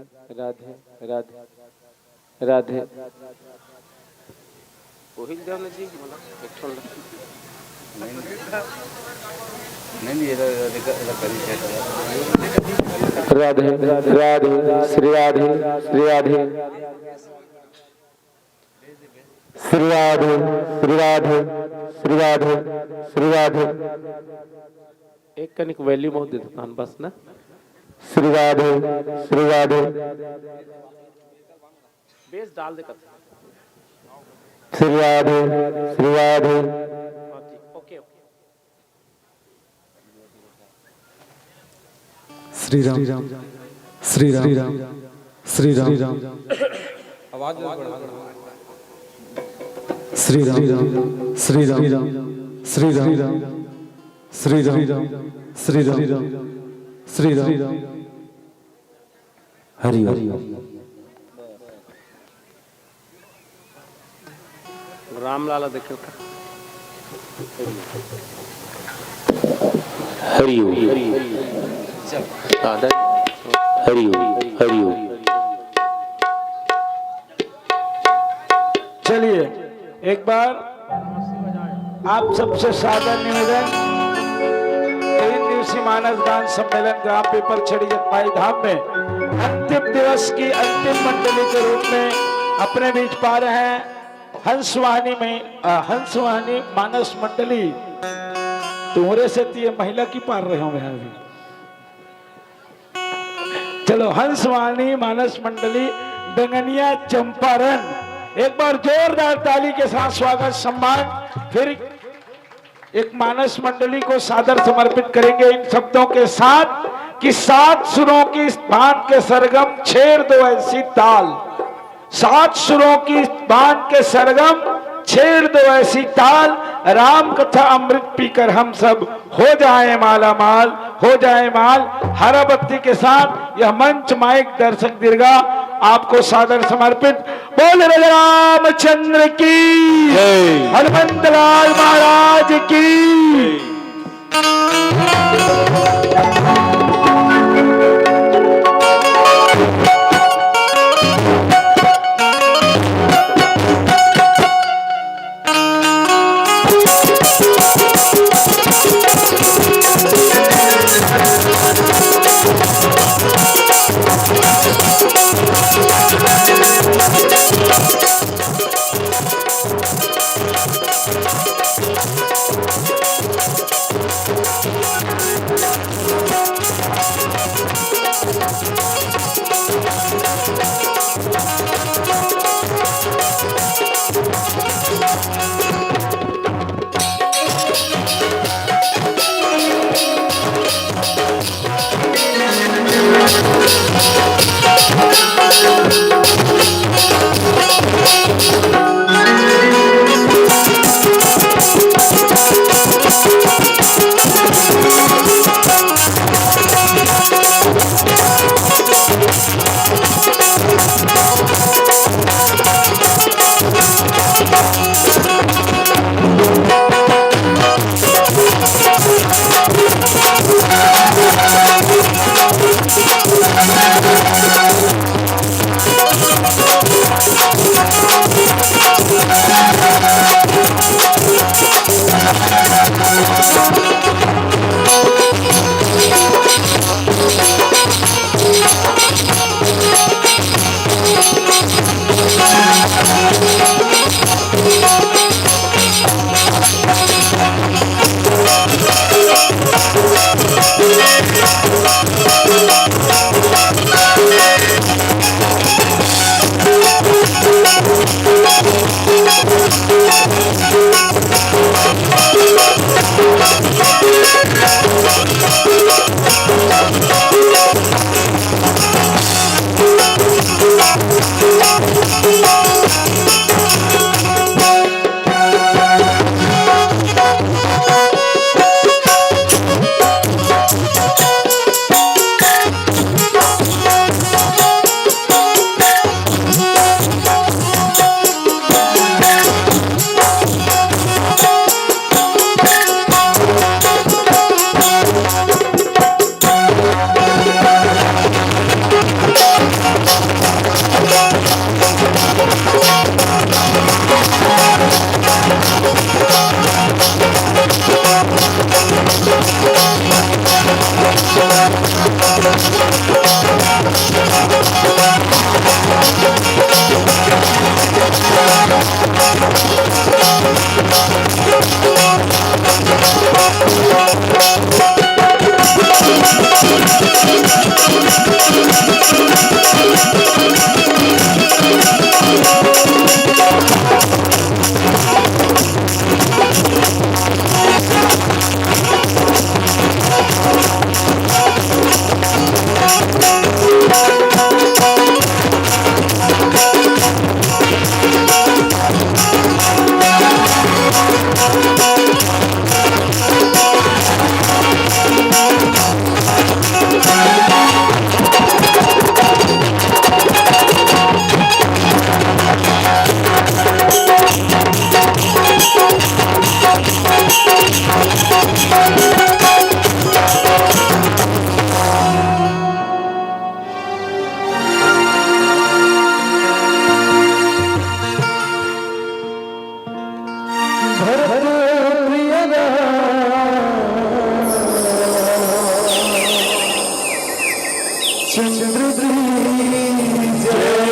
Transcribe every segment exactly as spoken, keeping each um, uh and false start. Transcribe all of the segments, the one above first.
राधे, राधे, राधे। वही देव जी, बोला, एक ठो नहीं, नहीं, ये तो, ये तो, ये तो करी है। राधे, राधे, श्री राधे, श्री राधे। श्री राधे, श्री राधे, श्री राधे, श्री राधे। एक कनिक value बहुत देता हूँ बस ना। श्री राधे, श्री राधे। Bass डाल दे कथे। श्री राधे, श्री राधे। हाँ, ठीक, OK, OK। श्री राम, श्री राम, श्री राम। आवाज बढ़ा। श्री राम, श्री राम, श्री राम, श्री राम, श्री राम, श्री राम, श्री राम। हरि ओम। रामलाला देखे का। हरि ओम। हरि ओम, हरि ओम। चलिए, एक बार आप सबसे सादर निवेदन, तीन दिवसीय मानस गान सम्मेलन ग्राम पीपल छड़ी जतमाई धाम में अंतिम दिवस की अंतिम मंडली के रूप में अपने बीच पा रहे हैं हंसवाहिनी में, अ, हंसवाहिनी मानस मंडली। तुम्हरे से तो ये महिला की पार रहे होंगे अभी। चलो, हंसवाणी मानस मंडली बेंगनिया चंपारण, एक बार जोरदार ताली के साथ स्वागत सम्मान। फिर एक मानस मंडली को सादर समर्पित करेंगे इन शब्दों के साथ कि सात सुरों की बांध के सरगम छेड़ दो ऐसी ताल, सात सुरों की बांध के सरगम छेड़ दो ऐसी ताल, राम कथा अमृत पीकर हम सब हो जाए माला माल, हो जाए माल। हरा बत्ती के साथ यह मंच, माइक, दर्शक दीर्घा आपको सादर समर्पित। बोल राजा रामचंद्र की, जय। हनुमंत लाल महाराज की। चंद्र की जय,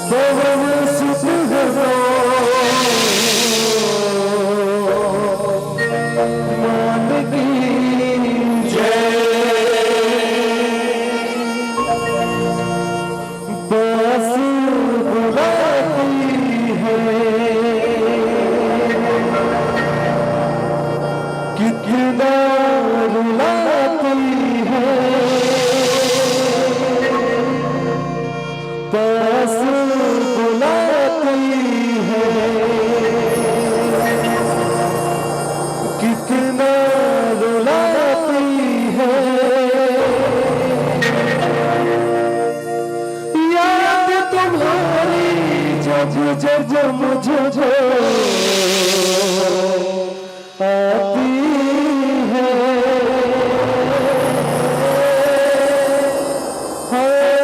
पवन सुत हनुमान की जय। पास बुलाती है, कितना रुलाती है, पास बुलाती है, कितना रुलाती है। याद तुम्हारी जब जब मुझको आती है,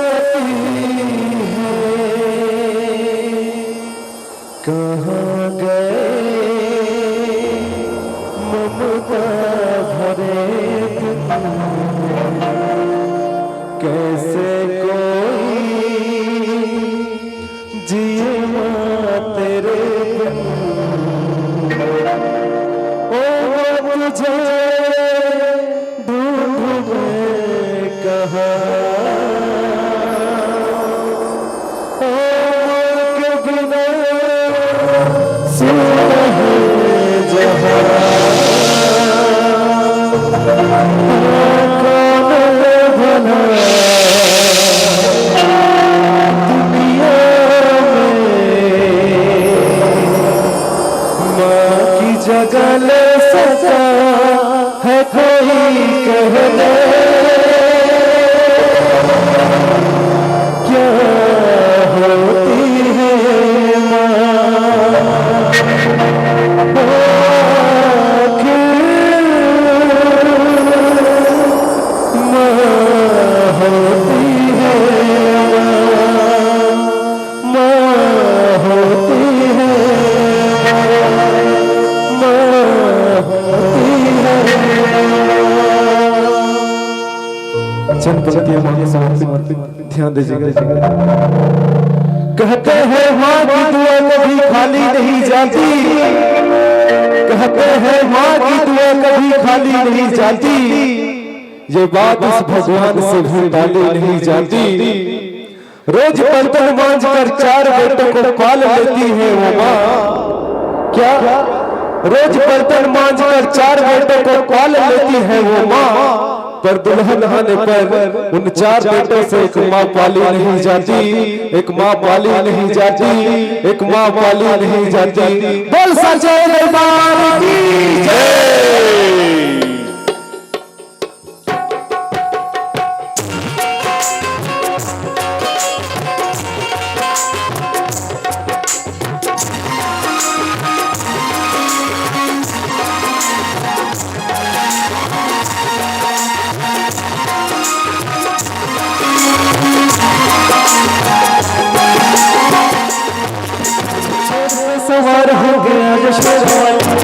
आती है। कहाँ गए ममता भरे दिन, कैसे कोई जिए माँ तेरे बिन। ओ, वो तुझे ढूंढ मैं कहाँ, ओ, के बिना सूना है जहाँ। कौन भला दुनिया में माँ की जगह ले सका है कोई, कह दे क्या होती है माँ? आखिर माँ होती है माँ, माँ होती है माँ, माँ होती है माँ। चंद पंक्तियां माँ को समर्पित, ध्यान दीजिएगा। कहते हैं माँ की दुआ कभी खाली नहीं जाती, कहते हैं माँ की दुआ कभी खाली नहीं जाती, ये बात उस भगवान से भी टाली नहीं जाती। रोज बर्तन मांज कर चार बेटों को पाल लेती है वो माँ। क्या? रोज बर्तन मांज कर चार बेटों को पाल लेती है वो माँ, पर दुल्हन आने पर उन चार बेटों से एक माँ पाली नहीं जाती, एक माँ पाली नहीं जाती, एक माँ पाली नहीं जाती। बोल सच्चे दरबार की जय। सवार हो गया जो शेर वाली,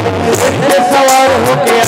सवार हो गया।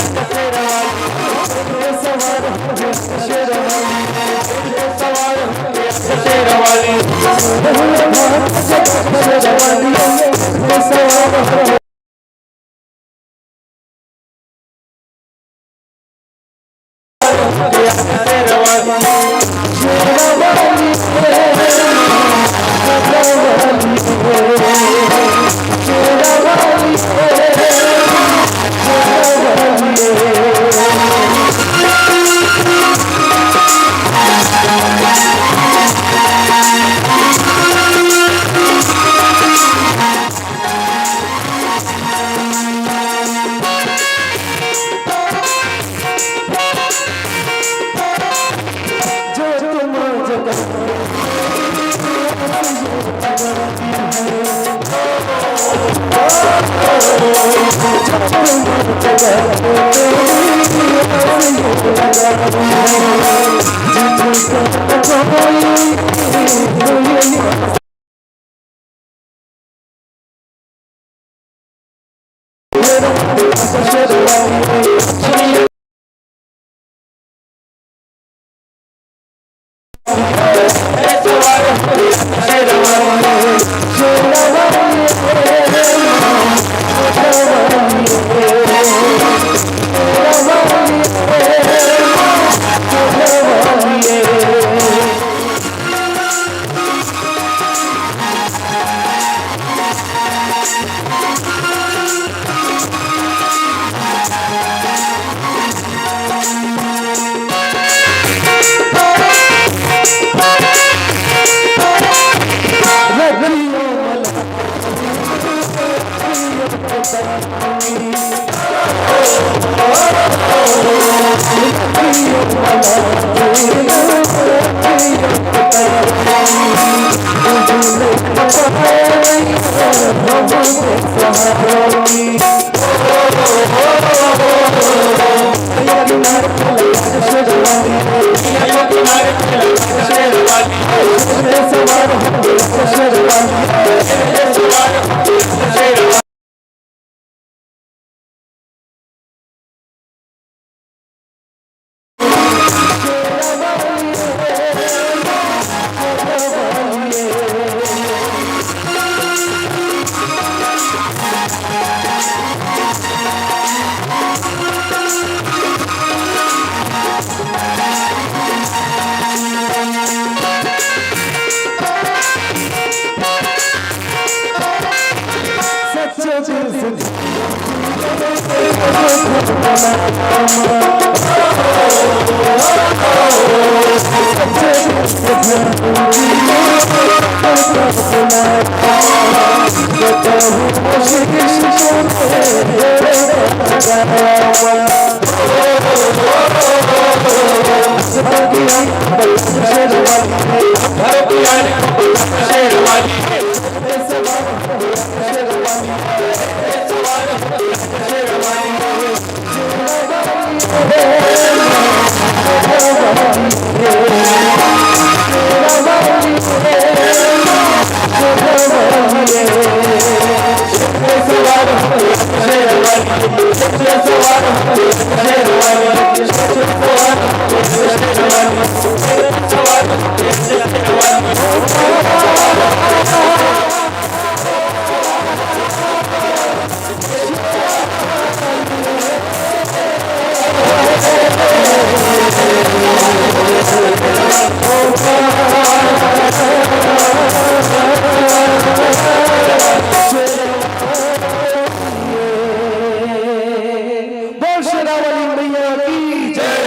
बोल शेरावाली मैया की जय।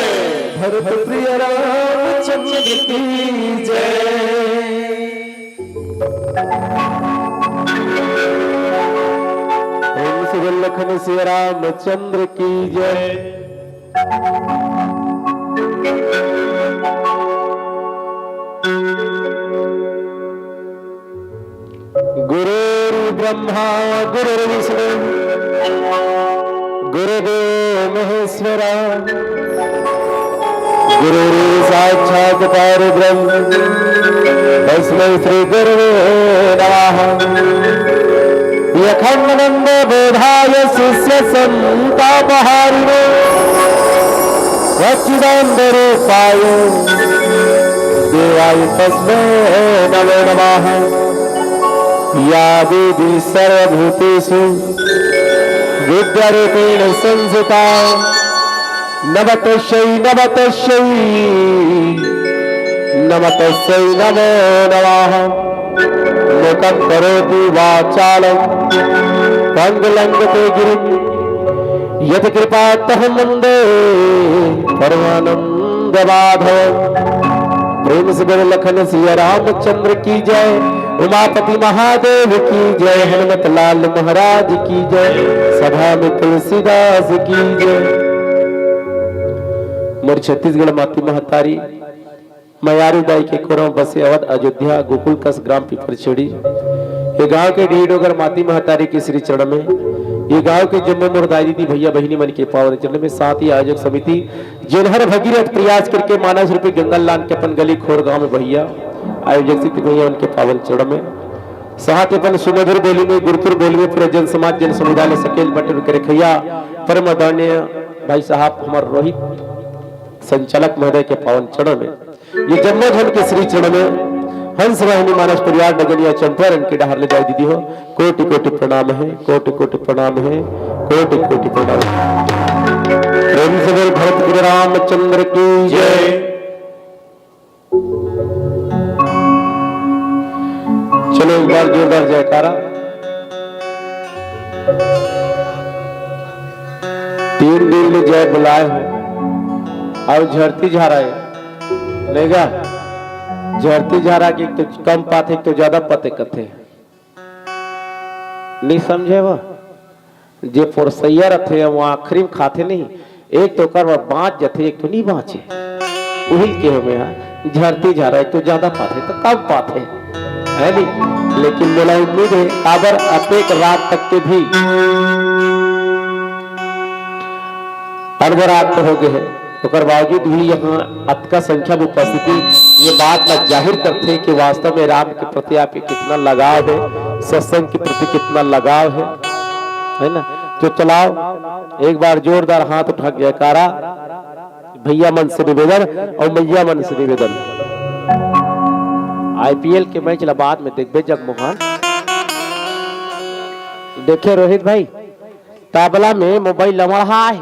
भरत प्रिय रामचंद्र की जय। प्रेम से बोल लखन सिया रामचंद्र की जय। गुरुर्ब्रह्मा गुरुर्विष्णु गुरुदेव महेश्वरा। गुरुर्साक्षात् परब्रह्म तस्मै श्री गुरवे नमः। अखंडानंद बोधाय शिष्य संतापहारिणे सच्चिदानंद रूपाय देवाय तस्मै नमो नमः। या देवी सर्वभूतेषु विद्यारूपेण संस्थिता। नमः तस्यै, नमः तस्यै, नमः तस्यै नमो नमः। मूकं करोति वाचालं पङ्गुं लङ्घयते गिरिं। यत्कृपया तमहं वन्दे परमानंद माधव। प्रेम से बोलो लखन सिया रामचंद्र की जय, उमापति महादेव की जय, हनुमत लाल महाराज की जय, सभा में तुलसीदास की जय। मोर छत्तीसगढ़ माटी महतारी मयारू दाई के कोरव बसे अवध अयोध्या गोकुल कस ग्राम पीपरछेड़ी। ये गांव के डीह डोगर माटी महतारी के श्री चरण में, ये गांव के जम्मो मोर दाई दीदी भैया बहिनी मन के पावन चरण में, साथ ही आयोजक समिति जेन हर भगीरथ प्रयास करके मानस रूपी गंगा लान के अपन गली खोर गांव में भैया आयोजक समिति भैया उनके पावन चरण में, साथ ही अपन सुमधुर बोली में गुरतुर बोली में पूरे जन समाज जन समुदाय ले सकेल बटन करे खैया परम आदरणीय भाई साहब हमार रोहित संचालक महोदय के पावन चरण में ये जम्मो झन के श्री चरण में हंस वाहिनी मानस परिवार नगनिया चंपारण के डहर ले जाय दीदी हो। कोटि कोटि प्रणाम हे, कोटि कोटि प्रणाम हे, कोटि कोटि प्रणाम हे। प्रेम से बोल भरत गुरु रामचंद्र की जय। चलो एक बार जोरदार जयकारा। तीन दिन ले जय बुलाए हो, अउ झरती झरा हे, नहीं गा? झरती झरा के एक तो कम पाथे, एक तो ज्यादा पते कथे। नहीं समझे वो? जे पोरसैया रथे, वो आखिरी में खाथे नहीं, एक तो ओकर बर बाँच जथे, एक तो नहीं बाँचे। उहिल के हमें यहाँ झरती झरा, एक तो ज्यादा पाथे तो कम पाथे, है नी? लेकिन मोला उम्मीद है, काबर अतेक रात तक के भी अनवरात हो गए हैं, ओकर बावजूद भी यहाँ अतका संख्या में उपस्थिति ये बात ला जाहिर करथे कि वास्तव में राम के प्रति आपके कितना लगाव है, सत्संग के प्रति कितना लगाव है, है ना? तो चलाओ, एक बार जोरदार हाथ उठा के जयकारा। भैया मन से निवेदन और मैया मन से निवेदन। आईपीएल के मैच ला बाद में देखबे जगमोहन। देखे रोहित भाई, तबला में मोबाइल लमड़हा है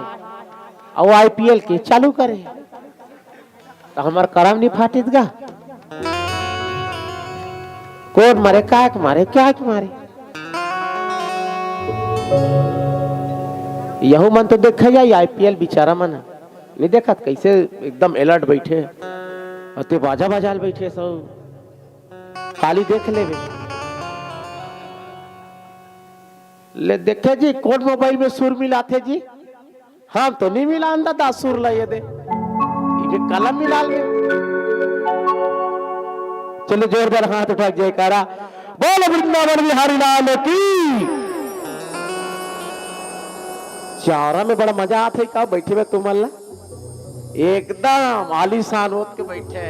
और आईपीएल के चालू करे, तो हमार करम नहीं फाटित गा। कौन मारे, काय के मारे, क्या के मारे? यहू मन तो देखा जाए, आईपीएल बेचारा मन नहीं देखत, कैसे एकदम अलर्ट बैठे, अते बाजा बाजा ल बैठे सब। काली देख लेबे। ले देखे जी, कौन मोबाइल में सुर मिलाथे जी? हम तो नहीं मिलान दादा, सुर ला ये दे, इबे कलम मिला ले। चलो जोरदार हाथ उठा के जयकारा, बोल वृंदावन बिहारी लाल की। चारा में बड़ा मजा आथे का, बैठे हुए तुमन ला एकदम आलीशान होत के बैठे।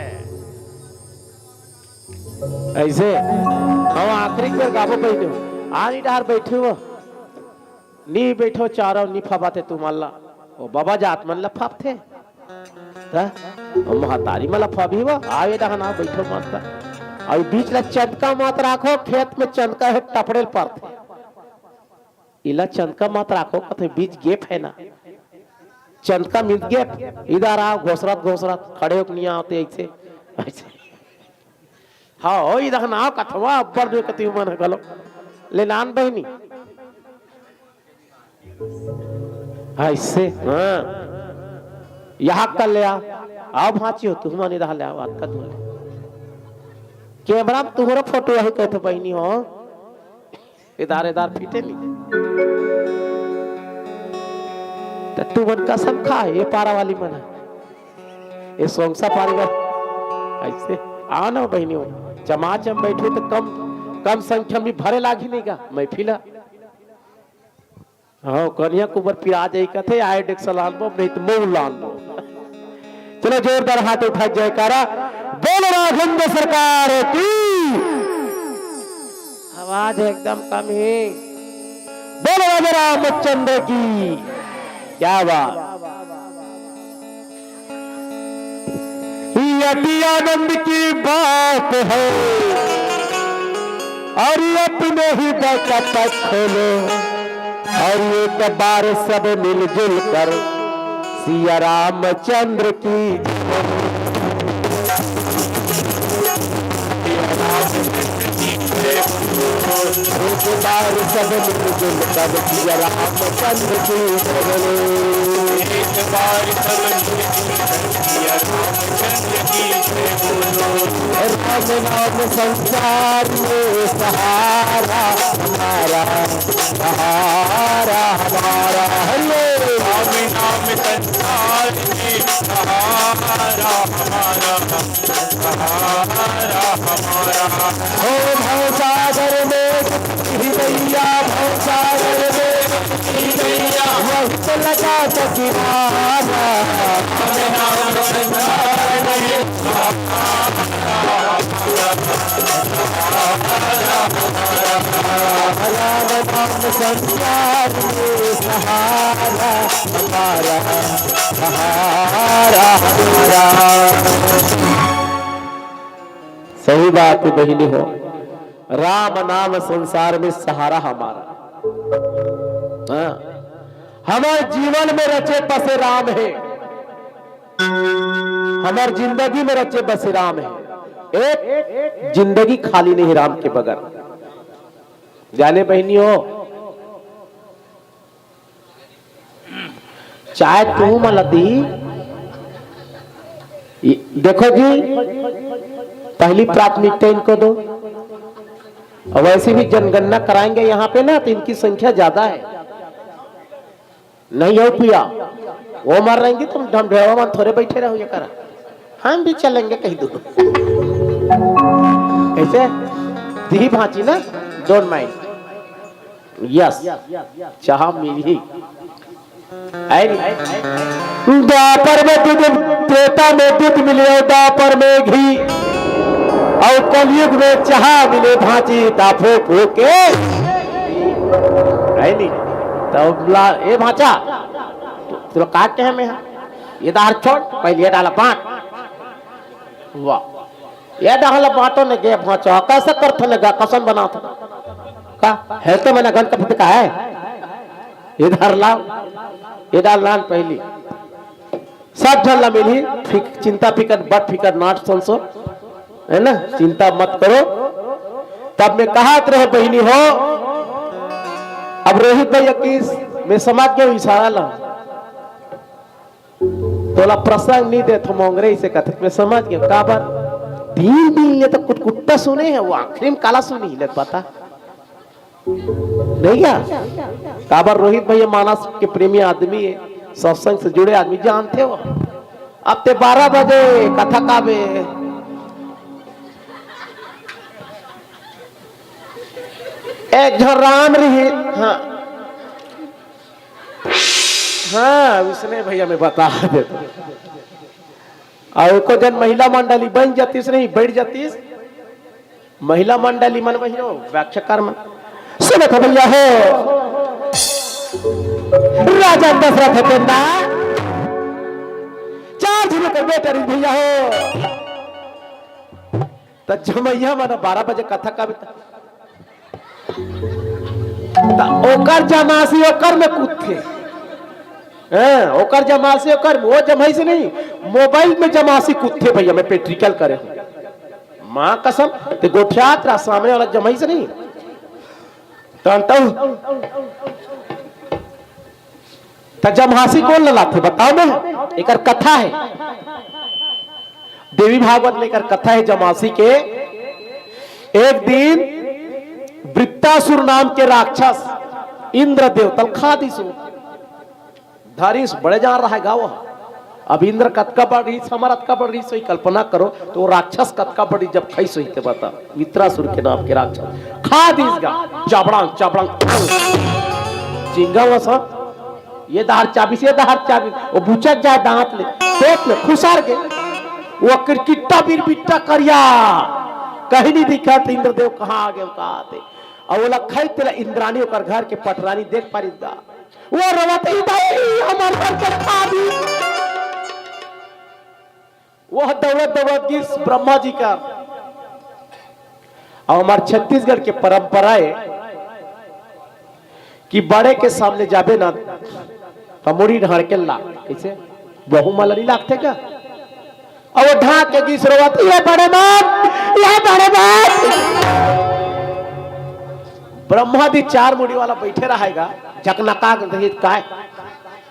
ऐसे हम आखिरी बेर गाबो बहिनी हो, आनी डहर बैठे हो, नी बैठो चारो, नी फबाते तुमन ला, ओ बाबा जात मन ला फबथे, त ओ महतारी मन ला फबही वो, आवे डहन आओ बैठो मत। अउ बीच ला चंदका मत राखो, खेत में चंदका है टपड़ेल परथे। इला चंदका मत राखो, कथे बीच gap है ना, चंदका मिल gap, इधर आओ, घोसरत घोसरत खड़े होके नहीं आते ऐसे, ऐसे। हाँ, हो इधर ना कथवा अब्बर जो कति मन घलो ले लान बहिनी। ऐसे, हाँ। यहाँ कर ले आ, आओ भांची हो, तुम मन इधर ले आओ, हाथ का धो ले। कैमरा में तुम्हारा फोटो है कहते बहिनी हो। इदार इदार पीटे नहीं। त तू मन कसम खा, ये पारा वाली मन है, ये सोंगसा पारी का। ऐसे आओ ना बहिनी हो, चमाचम बैठे तो कम, कम संख्या में भरे लागी नहीं का महफिल है। हाँ, कन्या कुमार पिरा जाई कथे, आए डेक्स लान बो, नहीं तो मऊ लान बो। चलो जोरदार हाथ उठा जयकारा, बोल राघवेंद्र सरकार की। आवाज एकदम कम है। बोल राजा रामचंद्र की। क्या बात। ये अति आनंद की बात है। और ये अपने हृदय का पट खोलो और एक बार सब मिलजुल कर सिया रामचंद्र की जय। एक बार सब मिलजुल कर सिया रामचंद्र की जय बोलो। एक बार सब मिलजुल कर सिया रामचंद्र की जय बोलो। राम नाम संसार में सहारा हमारा, सहारा हमारा। हरे राम नाम संसार में सहारा हमारा। हो भवसागर में ही भैया, भवसागर में ही भैया, वही तो लगा था किनारा। राम नाम संसार में सहारा हमारा, सहारा हमारा। सही बात है बहिनी हो, राम नाम संसार में सहारा हमारा। हाँ, हमारे जीवन में रचे बसे राम है, हमारे जिंदगी में रचे बसे राम है। एक जिंदगी खाली नहीं राम के बगैर। जाने बहिनी हो, चाहे तू मला दी, ये देखो जी, पहली प्राथमिकता इनको दो। और वैसे भी जनगणना कराएंगे यहाँ पे ना, तो इनकी संख्या ज्यादा है। नहीं हो पिया, वो मर रहेंगे, तुम ढमढेवा मन थोड़े बैठे रहो ये करा। हम भी चलेंगे कह दो। कैसे? दिही भांची ना, डोंट माइंड। यस, चाह मिलही। है नी? द्वापर में दूध, त्रेता में दूध मिले, द्वापर में घी, अउ कलयुग में चाह मिले भांची, ताफो फूके। है नी? तब ला, ए भांचा, तोला का कहे में हा? ये दार छोड़, पहले ये डाला बांट। वाह, ये डाला बांटो ने गे भांचा, कैसे करथो ने गा, कसन बनाथो? का है तो मैंने गन का फुटका है, इधर लाओ, ये डाल लान पहली। सब झन ला मिलही, फिक-, चिंता फिकर, बट फिकर नाट संसो, है ना, चिंता मत करो। तब मैं कहत रहे बहिनी हो, अब रोहित भैया किस, मैं समझ गया इशारा ला। तोला प्रसंग नहीं दे, तो मोंगरे इसे कथे, मैं समझ गया, काबर? तीन दिन ले तो कुटकुट्टा सुने हैं, वो आखिरी में काला सुनी ले, पता नहीं क्या? काबर रोहित भैया मानस के प्रेमी आदमी है, सत्संग से जुड़े आदमी जानते हो। अब ते बारह बजे कथा का बे, एक झन राम रही, हाँ, हाँ, उसने भैया मैं बता देता। अउ एको जन महिला मंडली बन जातिस नहीं, बैठ जातिस। महिला मंडली मन बहिनो, व्याख्याकार मन। सुनत हो भैया हो, राजा दशरथ के ना चार झन कर बेटा रे भैया हो। त जमैया मन बारह बजे कथा का त ओकर जमासी ओकर में कूदथे। हैं, ओकर जमासी ओकर, वो जमाई से नहीं, मोबाइल में जमासी कूदथे भैया, मैं practical करे हूँ। माँ कसम, ते गोठियात रहा सामने वाला जमाई से नहीं। टन टन। त जमहासी कोन ल लाथे बताओ ना, एकर कथा है, देवी भागवत में एकर कथा है जमहासी के। एक दिन वृत्तासुर नाम के राक्षस इंद्र देवता ल खा दिस, धरिस बड़े जान रहा गाँव। अब इंद्र कतका बड़ रहिस, हमर अतका बड़ रहिस, वही कल्पना करो, तो वो राक्षस कतका बड़ रहिस, जब खाइस होही ते बता। वृत्तासुर के नाम के राक्षस खा दिस गा, चबड़ंग, चबड़ंग, चिंगा वसा। ये दहार चाबिस, ये दहार चाबिस, वो बुचक जाए दांत ले, पेट में खुसर गे। वो किरकिट्टा बिरबिट्टा करिया, कहीं नहीं दिखा, तो इंद्रदेव कहाँ आ गए, कहाँ आते। और वो लखई तेला इंद्रानी ओकर घर के पटरानी देख पारिस गा। वो रोवत ही, "भाई, हमार घर के खा दी।" वो दौड़त दौड़त गिस ब्रह्मा जी का। और हमार छत्तीसगढ़ के परंपरा है कि बड़े के सामने जाबे ना, त मुड़ी ढाड़ के ला। कैसे? बहू मन ल नहीं लागथे का? और वो ढाक के गिस रोवत, "ये बड़े मान, ये बड़े मान।" ब्रह्मा जी चार मुड़ी वाला बैठे रहेगा, झकनका के देखिए, "काय?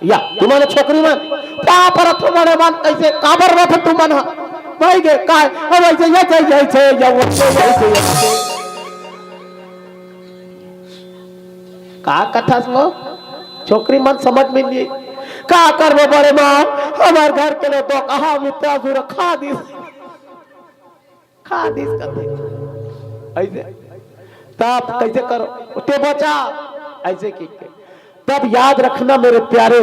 या, तुमन छोकरी मन, का परत हो बड़े मान, कैसे, काबर रोवत हो तुमन ह? भाई गे, काय? अब ऐसे, ऐसे, ऐसे, या, वैसे, ऐसे, ऐसे।" का कथस वो? छोकरी मन समझ में नहीं। का करबो बड़े मान, हमार घर के लोग तो कहा मित्रा सुर खा दिस। खा दिस कथे। ऐसे। तब कैसे करो? उठे बचा। ऐसे की के। तब याद रखना मेरे प्यारे,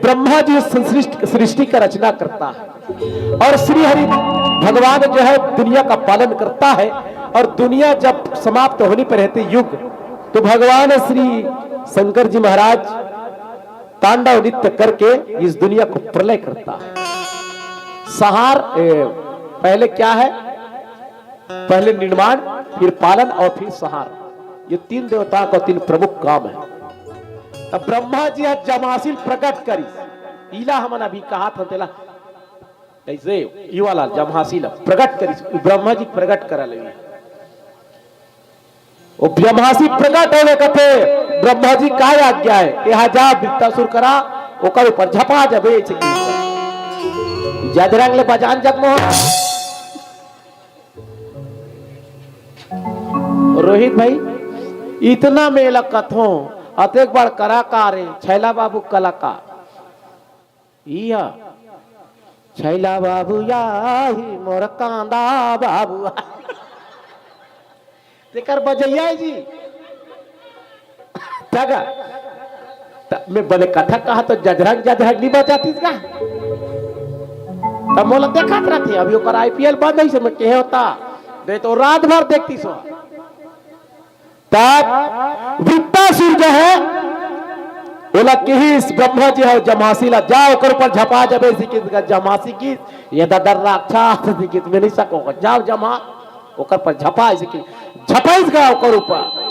ब्रह्मा जी सृष्टि, सृष्टि का रचना करता है। और श्री हरि भगवान जो है दुनिया का पालन करता है। और दुनिया जब समाप्त होने पर रहते युग, तो भगवान श्री शंकर जी महाराज तांडव नृत्य करके इस दुनिया को प्रलय करता है। संहार, ए, पहले क्या है? पहले निर्माण, फिर पालन और फिर संहार। ये तीन देवता का तीन प्रमुख काम है। तब ब्रह्मा जी ह जमासी ल प्रकट करिस, इला हमन अभी कहा था तेला, कैसे? ये वाला जमासी ल प्रकट करिस, ब्रह्मा जी प्रकट करा लगी। वो ब्रह्मासी प्रकट होवे कथे, ब्रह्मा जी का आज्ञा है? यहाँ जा वृत्तासुर करा, ओकर ऊपर झपा जाबे, ऐसे की। जजरंग ले बजान जगमोहन। रोहित भाई, इतना मेला कथों, अतेक बार करा का रे, छैला बाबू कलाकार। इया, छैला बाबू आही मोर कांदा बाबू। तेकर बजैया हे जी। तगा। त मैं बने कथा कहा तो जजरंग जजरंग नहीं बजातीस का? त मोला देखत रहते, अभी ओकर आईपीएल बंद होइस, मैं कहे होता, नहीं तो रात भर देखतीस। तब वृत्तासुर जो हे, ओला किहिस ब्रह्मा जी हे जमासी ला, जा ओकर ऊपर झपा जबे, ऐसे किहिस का जमासी किहिस, ये ददर राक्षस, ऐसे किहिस, मैं नहीं सको, जाओ जमा, ओकर पर झपा, ऐसे किहिस, झपइस गा ओकर ऊपर।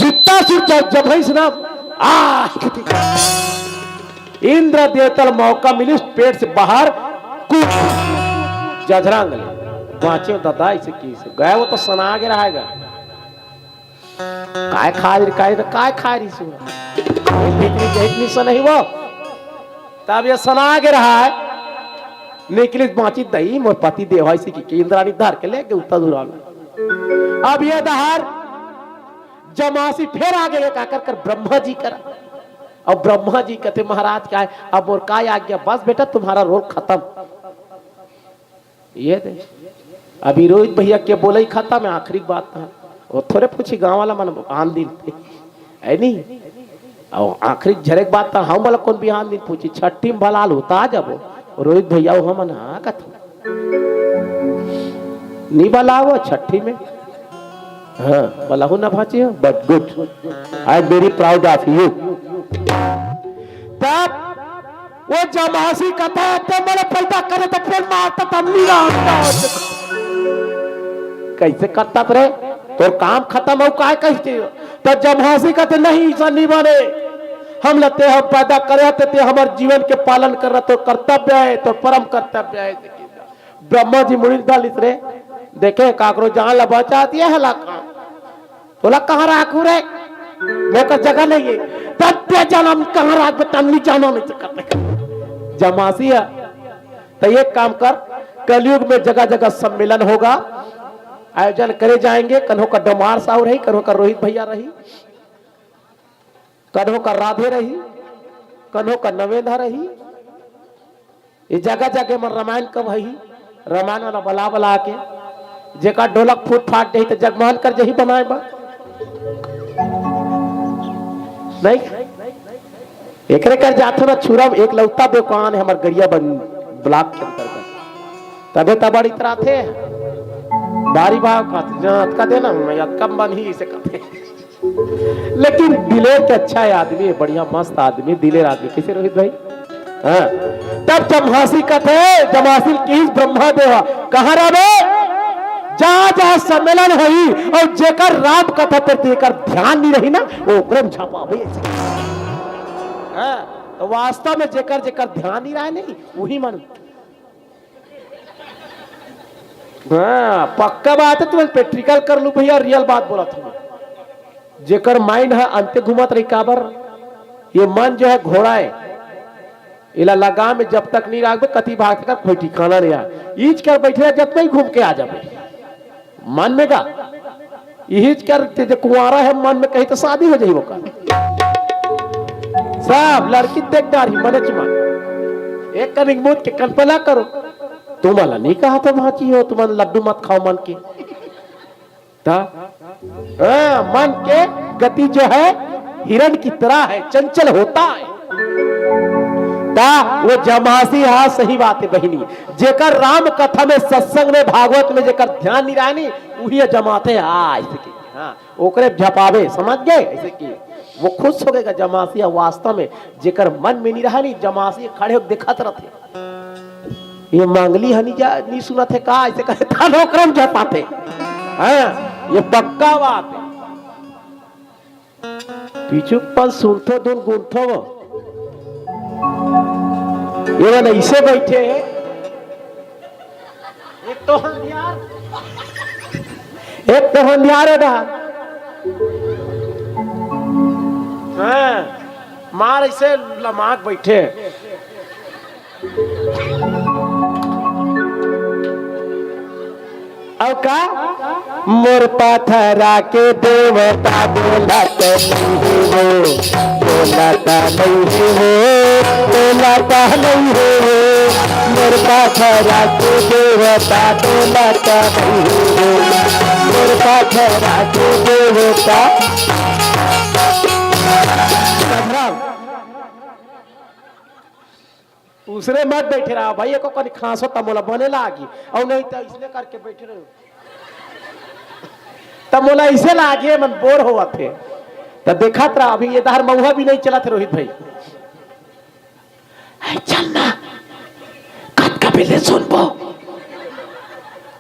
वृत्तासुर जब जबइस ना, आ, इंद्र देवता ला मौका मिलिस, पेट से बाहर कूद, जजरंग ले बाँचे ददा, ऐसे किहिस, गए वो तो सना के रहेगा। काय खा रही, काय, काय खा रही सु? भीतरी के इतनी सा नहीं वो। तब ये सना के रहा है। निकली बाँची दई, मोर पति देव है, इसी की इंद्राणी धर के लेके उत्तर दुराल। अब ये दहार जमासी फिर आगे ले का कर, कर ब्रह्मा जी करा। और ब्रह्मा जी कहते, "महाराज का है, अब मोर का आज्ञा, बस बेटा तुम्हारा रोल खत्म।" ये दे। अभी रोहित भैया के बोलई खत्म है, आखिरी बात है। वो थोड़े पूछी गाँव वाला मन आन दिन। है नहीं? और आखिरी झरेक बात था, हम वाला कौन बिहान दिन पूछी, छठी में भला होता आ जाबो। रोहित भैया वो हमन हाँ कथो। नहीं भला वो छठी में। हाँ, भला हो ना भाची हो, but good। I am very proud of you। तब वो जमासी कथा ते मोला पैदा करे त फेर मारता तब नहीं रहता। कैसे करता रे? तोर काम खत्म हो, काय कहते हो? तो जमासी कहते, "नहीं, ऐसा नहीं बने। हम लते हम पैदा करे ते, ते हमारे जीवन के पालन कर रहा, तो कर्तव्य है, तो परम कर्तव्य है।" ब्रह्मा जी मुड़ी डालिस रे, देखे काकरो जान ला बचा दिया है लाखा। तोला कहाँ राखू रे? मोकर जगह नहीं है। तब ते जनम कहाँ राख बे, तब नहीं जाना नहीं सकते। जमासी है। तो एक काम कर, कलयुग में जगह जगह सम्मेलन होगा, आयोजन करे जाएंगे। कन्हो का डोमार साहू रही, कन्हो का रोहित भैया रही, कन्हो का राधे रही, कन्हो का नवेंद्र रही। ये जगह जगह में रामायण कब हई, रामायण वाला बला बला के, जेकर ढोलक फूट फाट जाही तो जगमोहन कर जही बनाए बा। नहीं, एकरे कर जाथो ना छुरम, एकलौता दुकान है हमर गरियाबंद ब्लॉक के अंतर्गत। तबे त बड़ी इतराथे। भारी भाव खात, जहाँ अतका देना, मैं अतका मन ही इसे कहते। लेकिन दिलेर के अच्छा है आदमी, बढ़िया मस्त आदमी, दिलेर आदमी। कैसे रोहित भाई? हाँ। तब जमासी कथे, जमासी किहिस ब्रह्मा देवा, कहाँ रहबे? जा, जा सम्मेलन होई, और जेकर राम कथा पर तेकर ध्यान नहीं रही ना, वो ओकरे में झापा भाई। हाँ, तो वास्तव में जेकर, जेकर ध्यान नहीं रहे नहीं, वही मन। हाँ, पक्का बात है, तुमन practical कर लू भैया, real बात बोलत हूँ। जेकर mind है अंते घूमत रही, काबर? ये मन जो है घोड़ा है, इला लगाम में जब तक नहीं राखबे, कति भाग तक कोई ठिकाना नहीं है। ईच कर बैठे रह, जब तक घूम के आ जाबे। मन में का? यही कर ते जे कुंवारा है, मन में कही तो शादी हो जाई ओकर। सब लड़की देख डारी, मने चुमा। एक कनिक मुद के कल्पना करो। तुम वाला नहीं कहा था भांची हो, तुम लड्डू मत खाओ मन के। ता? हाँ, मन के गति जो है हिरण की तरह है, चंचल होता है। ता वो जमासी, हाँ, सही बात है बहिनी, जेकर राम कथा में, सत्संग में, भागवत में जेकर ध्यान नहीं रहा नहीं, वही जमाते, हाँ, ऐसे की, हाँ, ओकरे झपावे, समझ गए? ऐसे की वो खुश हो गएगा जमासी, वास्तव में जेकर मन में नहीं रहा नहीं, जमासी खड़े होके दिखात रहते। ये मांगली हनी जा, नहीं सुनत है का? ऐसे कहे, "थानो ओकरे में जा पाते।" हाँ, ये पक्का बात है। पीछू पन सुनथो धुन गुनथो वो। ये मन ऐसे बैठे हैं। एक तो हंधियार, एक तो हंधियार है डा। हाँ, मार ऐसे लमाक बैठे हैं। अउ का? मोर पथरा के देवता बोलत नहीं हो, बोलत नहीं हो, बोलत नहीं हो। मोर पाथरा के देवता, तोला का नहीं रे। मोर पाथरा के देवता। उसने मत बैठे रहा भाई, एको कनी खांसो त मोला बने लागी, अउ नहीं त इसने करके बैठे रहो। त मोला इसे लागे मन बोर होवत हे। त देखत रहा, अभी ये दहर महुआ भी नहीं चलत हे रोहित भाई। "ए, चल ना, कतका बेले सुनबो,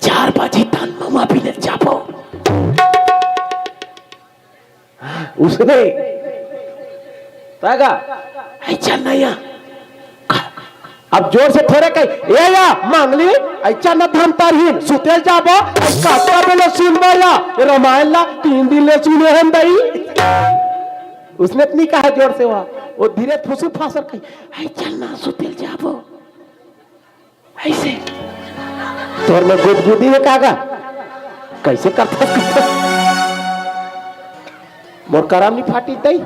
चार बजे तन महुआ भी नहीं जाबो।" उसने तगा, "ए, चल ना या।" अब जोर से थोड़े कही, "ए या, मांगली, ऐसा न धमतारहीन, सुतेल जाबो, कतका बेले सुनबो या, ए, रामायण ला तीन दिन ले सुने हन दई।" उसने इतनी कहा जोर से वहाँ, वो धीरे फुसू फासर कही, "ए, चल ना, सुतेल जाबो।" ऐसे तोर में गुदगुदी हे कागा? कैसे करता? मोर करम नहीं फाटी तई।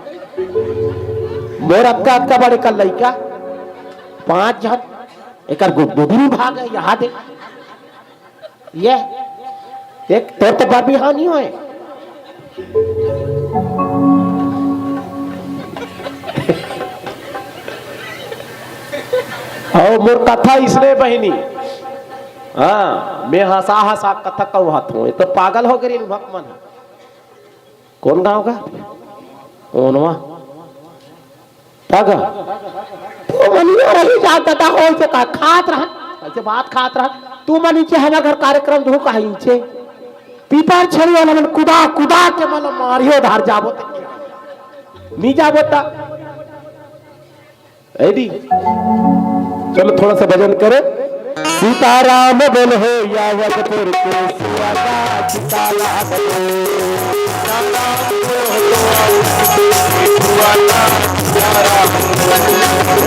मोर अतका अतका बड़े का लइका, पांच झन, एकर गुदगुदी नहीं भाग है, यहाँ दे। ये देख, तोर तो बर बिहाव नहीं होए। अउ मोर कथा इसने बहिनी। हाँ, मैं हंसा हंसा कथा कहत हूँ, ये तो पागल हो गए इन भक मन। कौन गांव का? ओनवा। का गा? तू मन इहाँ रही जा, दादा, हो से का खात रहा, कैसे बात खात रहा। तू मन इचे हमर घर कार्यक्रम धू कहा इचे। पीपर छड़ी वाला मन कुदा, कुदा के मन मारियो धार जाबो ते। नी जाबो ता। ऐ दी। चलो थोड़ा सा भजन करो। सीताराम बोल हो यावतपुर के सुअगा, सीताराम बोल।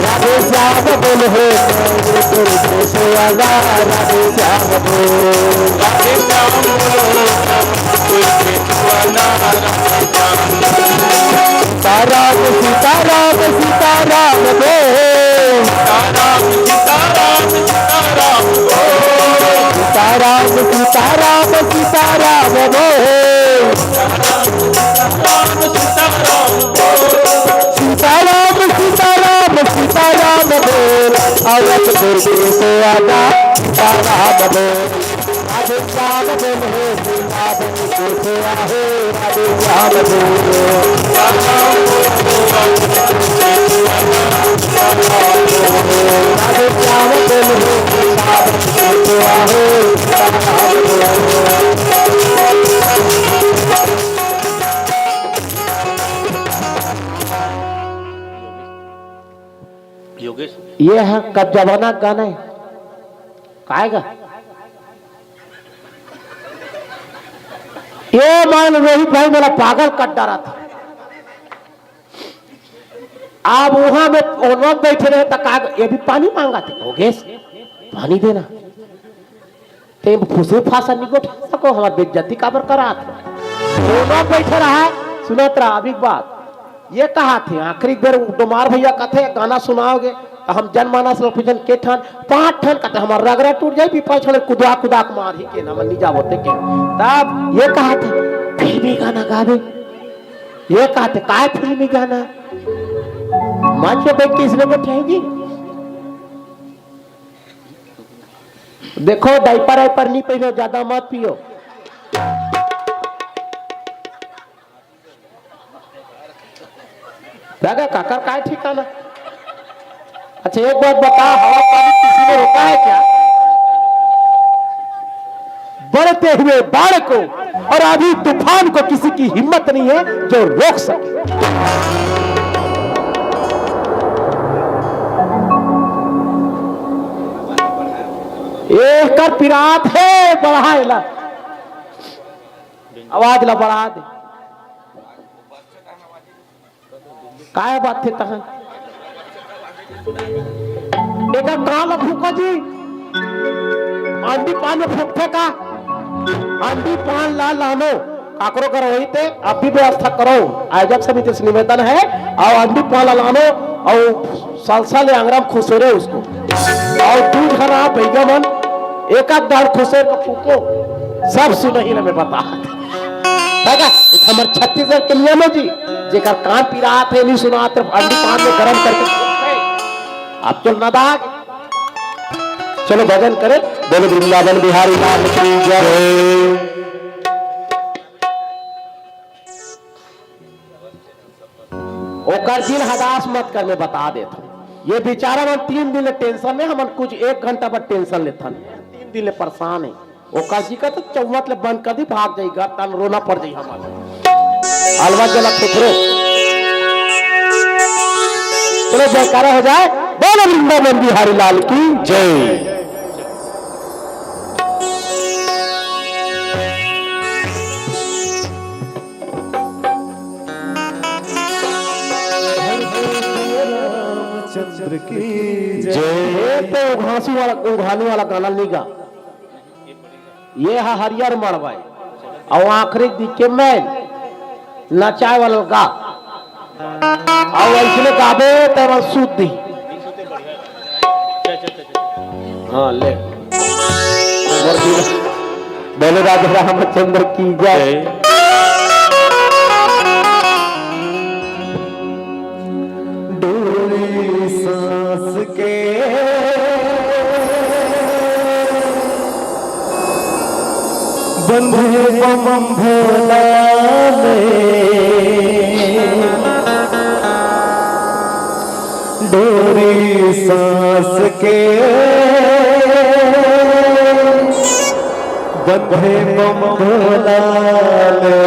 राधे श्याम बोल हो यावतपुर के सुअगा, राधे श्याम बोल। सीताराम, सीताराम, सीताराम बोल। सीताराम, सीताराम, सीताराम बोल। सीताराम, सीताराम, सीताराम बोल। सीताराम, सीताराम, सीताराम बोल। अवधपुर के सुअगा, सीताराम बोल। राधे श्याम बोल हो वृंदावन के सुआ हो, राधे श्याम बोल। राधे श्याम बोल हो वृंदावन के सुआ हो, राधे श्याम बोल। योगेश, ये है कब जमाना गाना है, काय गा? ये मान रोहित भाई मोला पागल कर डारा था। आप वहां में ओनवा बैठे रहे तो का, ये भी पानी मांगा थे, हो गए पानी देना। ते फुसू फासा निगोट सको, हमार बेइज्जती काबर करात? ओनवा बैठे रहा, सुनत रहा अभी बात। ये कहा थे, आखिरी बेर डोमार भैया कथे, "गाना सुनाओगे?" तो हम जनमानस लो पूछन, "के ठन?" "पांच ठन।" कहते, "हमार रगरा टूट जाई, पीपा छड़े कुदा कुदा के मार ही के ना, मन नहीं जाबो ते के।" तब ये कहा थे, "फिल्मी गाना गावे।" ये कहा थे, "काय फिल्मी गाना?" मंच पे बैठ के इसने बैठे हैं जी। देखो, डायपर वाइपर नहीं पहनो, ज्यादा मत पियो। दादा, काकर काय ठिकाना? अच्छा, एक बात बता, हवा पानी किसी ने रोका है क्या? बढ़ते हुए बाढ़ को और अभी तूफान को किसी की हिम्मत नहीं है जो रोक सके। एकर पिरात है, बढ़ाए ला। आवाज ला बढ़ा दे। काय बात हे तहन? एकर कान ला फूका जी। अंडी पान में फूकथे का? अंडी पान ला लानो। काकरो घर होई ते आप भी व्यवस्था करो। आयोजक समिति से निवेदन है, अउ अंडी पान ला लानो, अउ साल साल ये आंगरा में खुश हो रहे उसको। अउ दू झन आप भइया मन, एक आध दार खुसेर के फूको, सब सुनही ला मैं बता। देखा, एक हमर छत्तीसगढ़ के नियम हे जी, जेकर कान पिरात हे, नहीं सुनात हे, अंडी पान में गरम करके फूकथे। आप तो नदाग। चलो भजन करे, बोलो वृंदावन बिहारी लाल की जय। ओकर दिन हदास मत कर, मैं बता देत हूँ। ये बेचारा मन तीन दिन ले टेंशन में, हमन कुछ एक घंटा बर टेंशन लेथन, तीन दिन ले परेशान हे। ओकर जी का तो चौमत ले बंद कर दी, भाग जाई घर, तन रोना पड़ जाई हमन। अलवा जला फेंकरो। चलो जयकारा हो जाए, बोलो वृंदावन बिहारी लाल की जय। रामचंद्र की जय। ये तो उघासी वाला, उघानी वाला गाना नहीं गा। ये हा हरियर मड़वा हे। अउ आखिरी दिखे मैं नचाए वाला गा। अउ अइसने गाबे त शुद्ध ही। हाँ, ले। बोले राजा रामचंद्र की जय। डोरी सांस के बंधे बम भोला ले। डोरी सांस के बंधे बम भोला ले।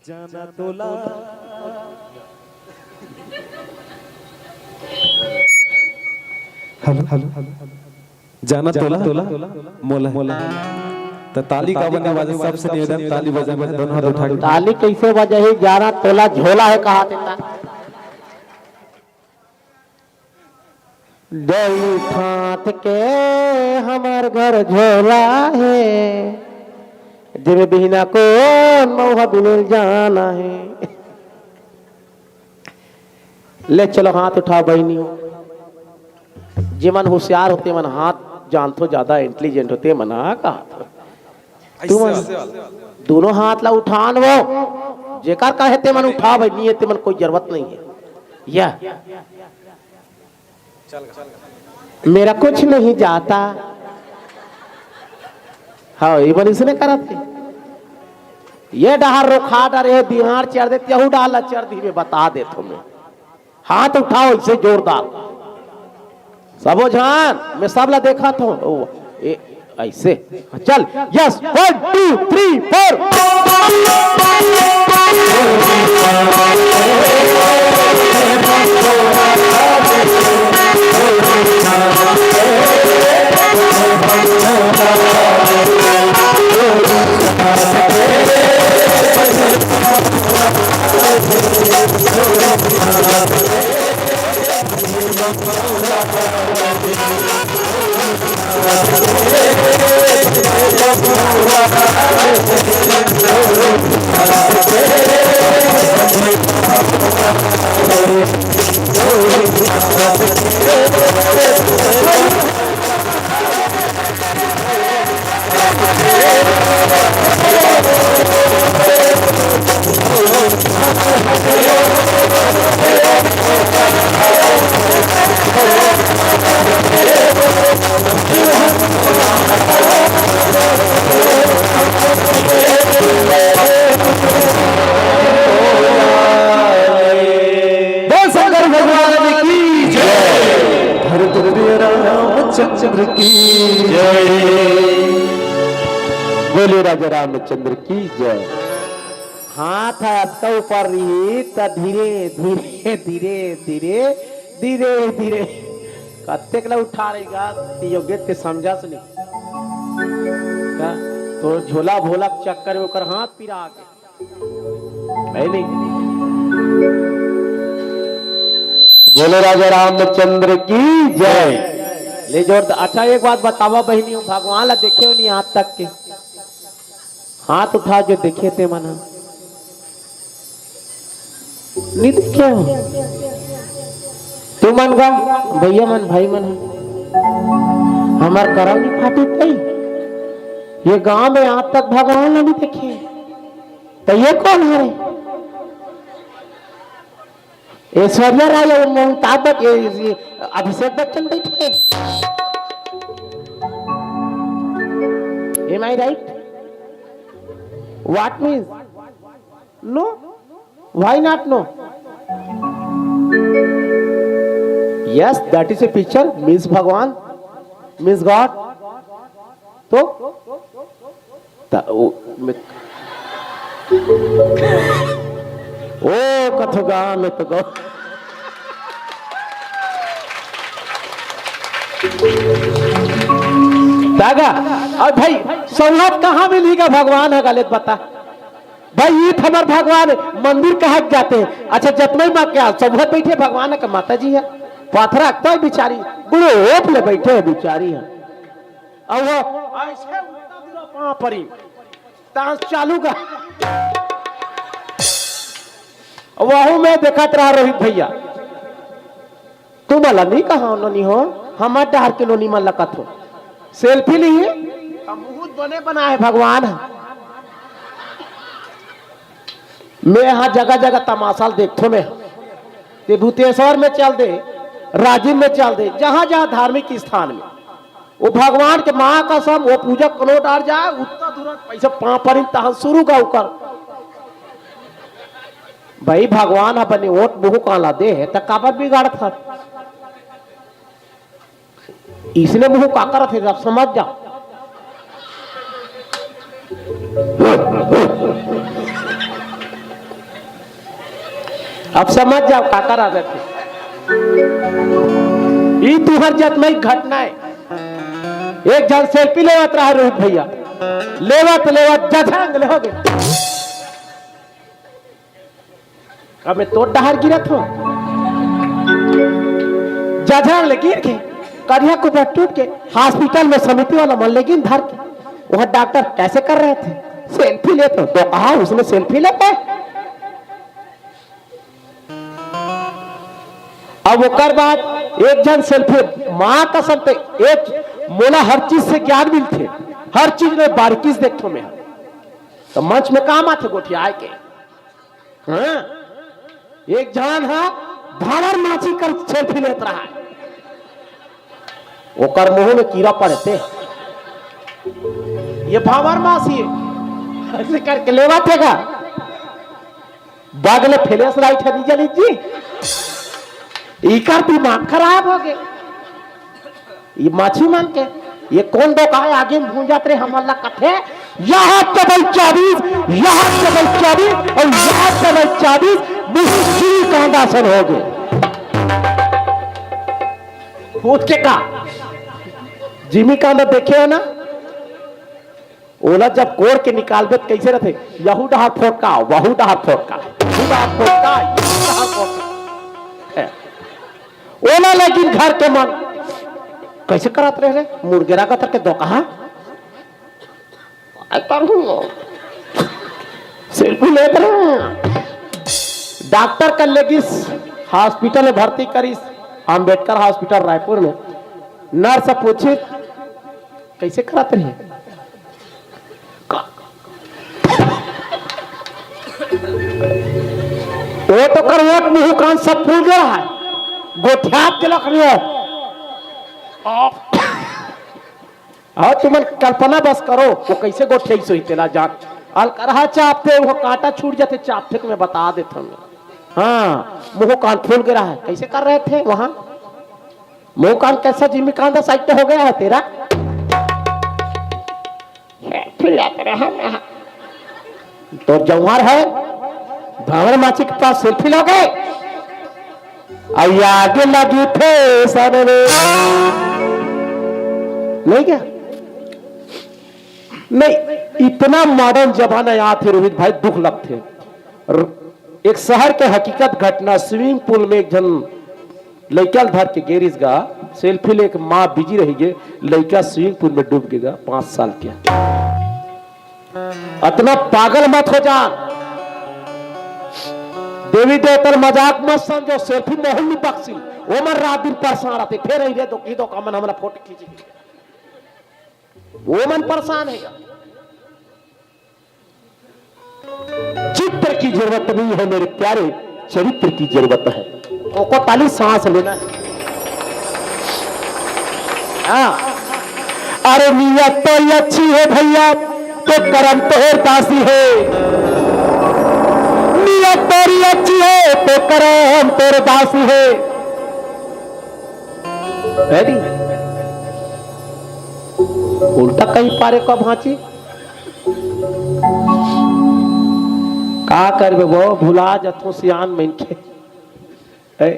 जाना तोला। Hello, hello, hello. जाना तोला, तोला, मोला, मोला। त ताली का बने बाजे, सबसे निवेदन, ताली बजाना, दोनों हाथ उठा के। ताली कैसे बजाही? जाना तोला झोला है, कहा देता। दई ठाठ के हमर घर झोला हे, जेमे बिहना कोन मउहा बिनेल जाना हे। ले चलो हाथ उठाओ बहिनी हो, जेमन होशियार होते मन हाथ जानथो, ज्यादा इंटेलिजेंट होते मन हा कहा। तुमन दोनों हाथ ला उठान वो, जेकर कहे ते मन उठा भाई, नहीं है ते मन कोई जरूरत नहीं है। यह मेरा कुछ नहीं जाता। हाँ, ये बन इसने करा थे। ये डहार रोखा डरे, बिहार चढ़ दे, त्यहू डाल चढ़ दी में बता दे तुम्हें। हाथ उठाओ इसे जोरदार। सबो झन, मैं सब ला देखत हूँ। ओ, ए, ऐसे। चल, यस, वन, टू, थ्री, फोर। बोल शंकर भगवान की जय। धरती रामचंद्र की जय। बोले राजा रामचंद्र की जय। हाथ ह अतका ऊपर रही त धीरे धीरे धीरे धीरे धीरे धीरे कतेक ला उठा रही गा। योग्य ते समझा सुनी का? तो झोला भोला के चक्कर में ओकर हाथ पिरा गे। है नहीं? बोलो राजा रामचंद्र की जय। ले जोर द-, अच्छा, एक बात बतावा बहिनी, भगवान ला देखे हो नहीं आज तक के? हाथ उठा जो देखे ते मन ह। नहीं देखे हो? तुमन गा, भैया मन, भाई मन ह। हमर करम नहीं फाटी तई। ये गांव में आज तक भगवान ला नहीं देखे। तो ये कौन है? ऐश्वर्या राय और अमिताभ बच्चन, ये, ये अभिषेक बच्चन बैठे। Am I right? What means? No? Why not no? Yes, that is a picture. Miss Bhagwan, Miss God. तो त-, ओ, मे-, ओ, कथो गा, मैं तो गा। तागा, अब भाई, सौगात कहाँ मिली का भगवान है, गलत बता। भाई, ईद हमर भगवान है, मंदिर कहाँ जाते हैं? अच्छा, जतमई माँ क्या सौगात बैठे भगवान है का माता जी है? पाथरा तो बिचारी, गुड़े ओप ले बैठे है बिचारी है। अब वो ऐसे उल्टा दूरा पाँव परी। तांस चालू का। वहू में देखत रहा रोहित भैया, तुमन ला नहीं कहा नोनी हो, हमर डहर के नोनी मन ला कथो। सेल्फी ली, मुहूर्त बने बनाए भगवान ह। मैं यहाँ जगह जगह तमाशा ल देखथो मैं। ते भूतेश्वर में चल दे, राजिम में चल दे, जहाँ जहाँ धार्मिक स्थान में, वो भगवान के माँ कसम, वो पूजा कोनो डार जाए, उतना दूर पैसा पाँव परिन तहन शुरू का ओकर। भाई, भगवान ह बने ओट मुहूँ कान ला दे हे, त काबर बिगाड़त हस? इसने मुहूँ का करत हे, अब समझ जा। अब समझ जाओ, का करा देथे। ई तुहर जतमई घटना है। एक झन सेल्फी लेवत रहा रोहित भैया, लेवत लेवत जझंग ले हो गए। अब मैं तोर डहर गिरत हो, जझंग ले गिर के, करिया कुबर टूट के, हॉस्पिटल में समिति वाला मन लेगिन धर के। वहाँ डॉक्टर कैसे कर रहे थे, सेल्फी लेते हो, तो कहा उसने सेल्फी लेते। अब ओकर बाद एक झन सेल्फी, माँ कसम ते, एक मोला हर चीज से ज्ञान मिलथे, हर चीज में बारीकी से देखथो मैं। तो मंच में काम आथे गोठियाए के। हाँ, एक झन ह भावर माछी कर सेल्फी लेत रहा है, ओकर मुंह में कीड़ा पड़े ते, ये भावर माछी है, ऐसे करके लेवा थे का? बगले फ्लैश लाइट है, नहीं जली जी। इकर दिमाग खराब हो गए। ये माछी मन के, ये कौन दो कहा आगे में भूंजात रहे, हमन ला कथे, यहाँ डबल चाबीस, यहाँ डबल चाबीस और यहाँ डबल चाबीस, मुझे श्री कांडासन हो गए। पूछ के का? जिमी कांदा देखे हो ना? ओला जब कोड़ के निकालबे त कइसे रथे? यहू डहार फोटका, वहू डहार फोटका, यहू डहार फोटका, यहू डहार फोटका। है। ओला लेकिन घर के मन कइसे करत रहे रे? मुर्गेरा कतर के दो कहा? सेल्फी लेत रहे। डॉक्टर कर लेगिस, हॉस्पिटल में भर्ती करिस, अंबेडकर हॉस्पिटल रायपुर में। नर्स पूछिस, कइसे करत रहे? वो तो कर ओट मुंह कान सब फूल गया है, गोठियात के लख रहे हो। और तुमन कल्पना बस करो, वो कइसे गोठियाइस होही तेला जान। अलकरहा चापथे, वो कांटा छूट जाथे, चापथे, तुम्हें बता देत हूँ। हाँ, मुंह कान फूल गया है, कइसे कर रहे थे वहां? मुंह कान कैसा जिमी कांदा साइड हो गया है तेरा? फिर याद रहा ना। तो जौहर है, भांवर माछी के पास सेल्फी लोगे? अब ये आगे लगी थे सामने। नहीं क्या? नहीं, इतना मॉडर्न जमाना आथे रोहित भाई, दुख लगथे। र-, एक शहर के हकीकत घटना, स्विमिंग पूल में एक झन लइका ल धर के गे रिहिस गा, सेल्फी लेके माँ बिजी रहिगे, लइका स्विमिंग पूल में डूब गे गा, पाँच साल के। अतना पागल मत हो जा, देवी देवता ल मजाक मत समझो, सेल्फी महूं ल नइ बकसिन, ओमन रात दिन परेशान रहिथे, फेर अइरे दो, ई दो का मन हमला फोटो खींची, ओमन परेशान हे। चित्र की जरूरत नहीं है मेरे प्यारे, चरित्र की जरूरत है। कोको ताली सांस लेना है। हाँ। अरे नीयत तो अच्छी है भैया, तो करम तोर दासी है। नीयत तोरी अच्छी है, तो करम तोर दासी है। है नी? उल्टा कहीं पारे का भांची। का करबे वो, भुला जथो सियान मनखे। ए,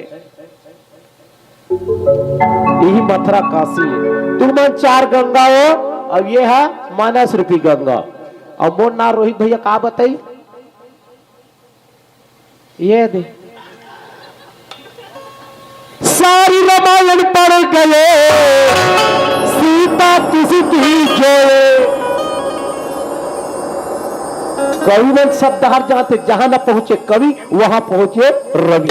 यही मथुरा काशी है। तुमन चार गंगा हो, अब ये है मानस रूपी गंगा। अब मोर ना रोहित भैया का बताई, ये दे। सारी रामायण पढ़ गए, सीता किसकी जोड़े। कवि मन शब्द हर जाते, जहां न पहुंचे कवि, वहां पहुंचे रवि।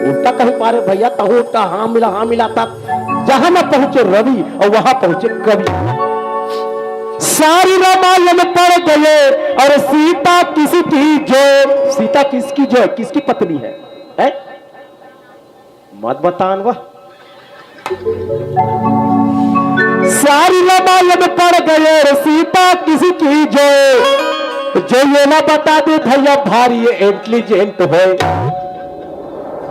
उल्टा कहीं पारे भैया, तहु उल्टा हाँ मिला, हाँ मिला था, जहां न पहुंचे रवि और वहां पहुंचे कवि। सारी रामायण पढ़ गए और सीता किसकी जो, सीता किसकी जो है, किसकी पत्नी है, है? मत बतान वह। सारी रामायण पढ़ गए रे सीता किसकी जो, जो ये ना बता दे भैया भारी इंटेलिजेंट है।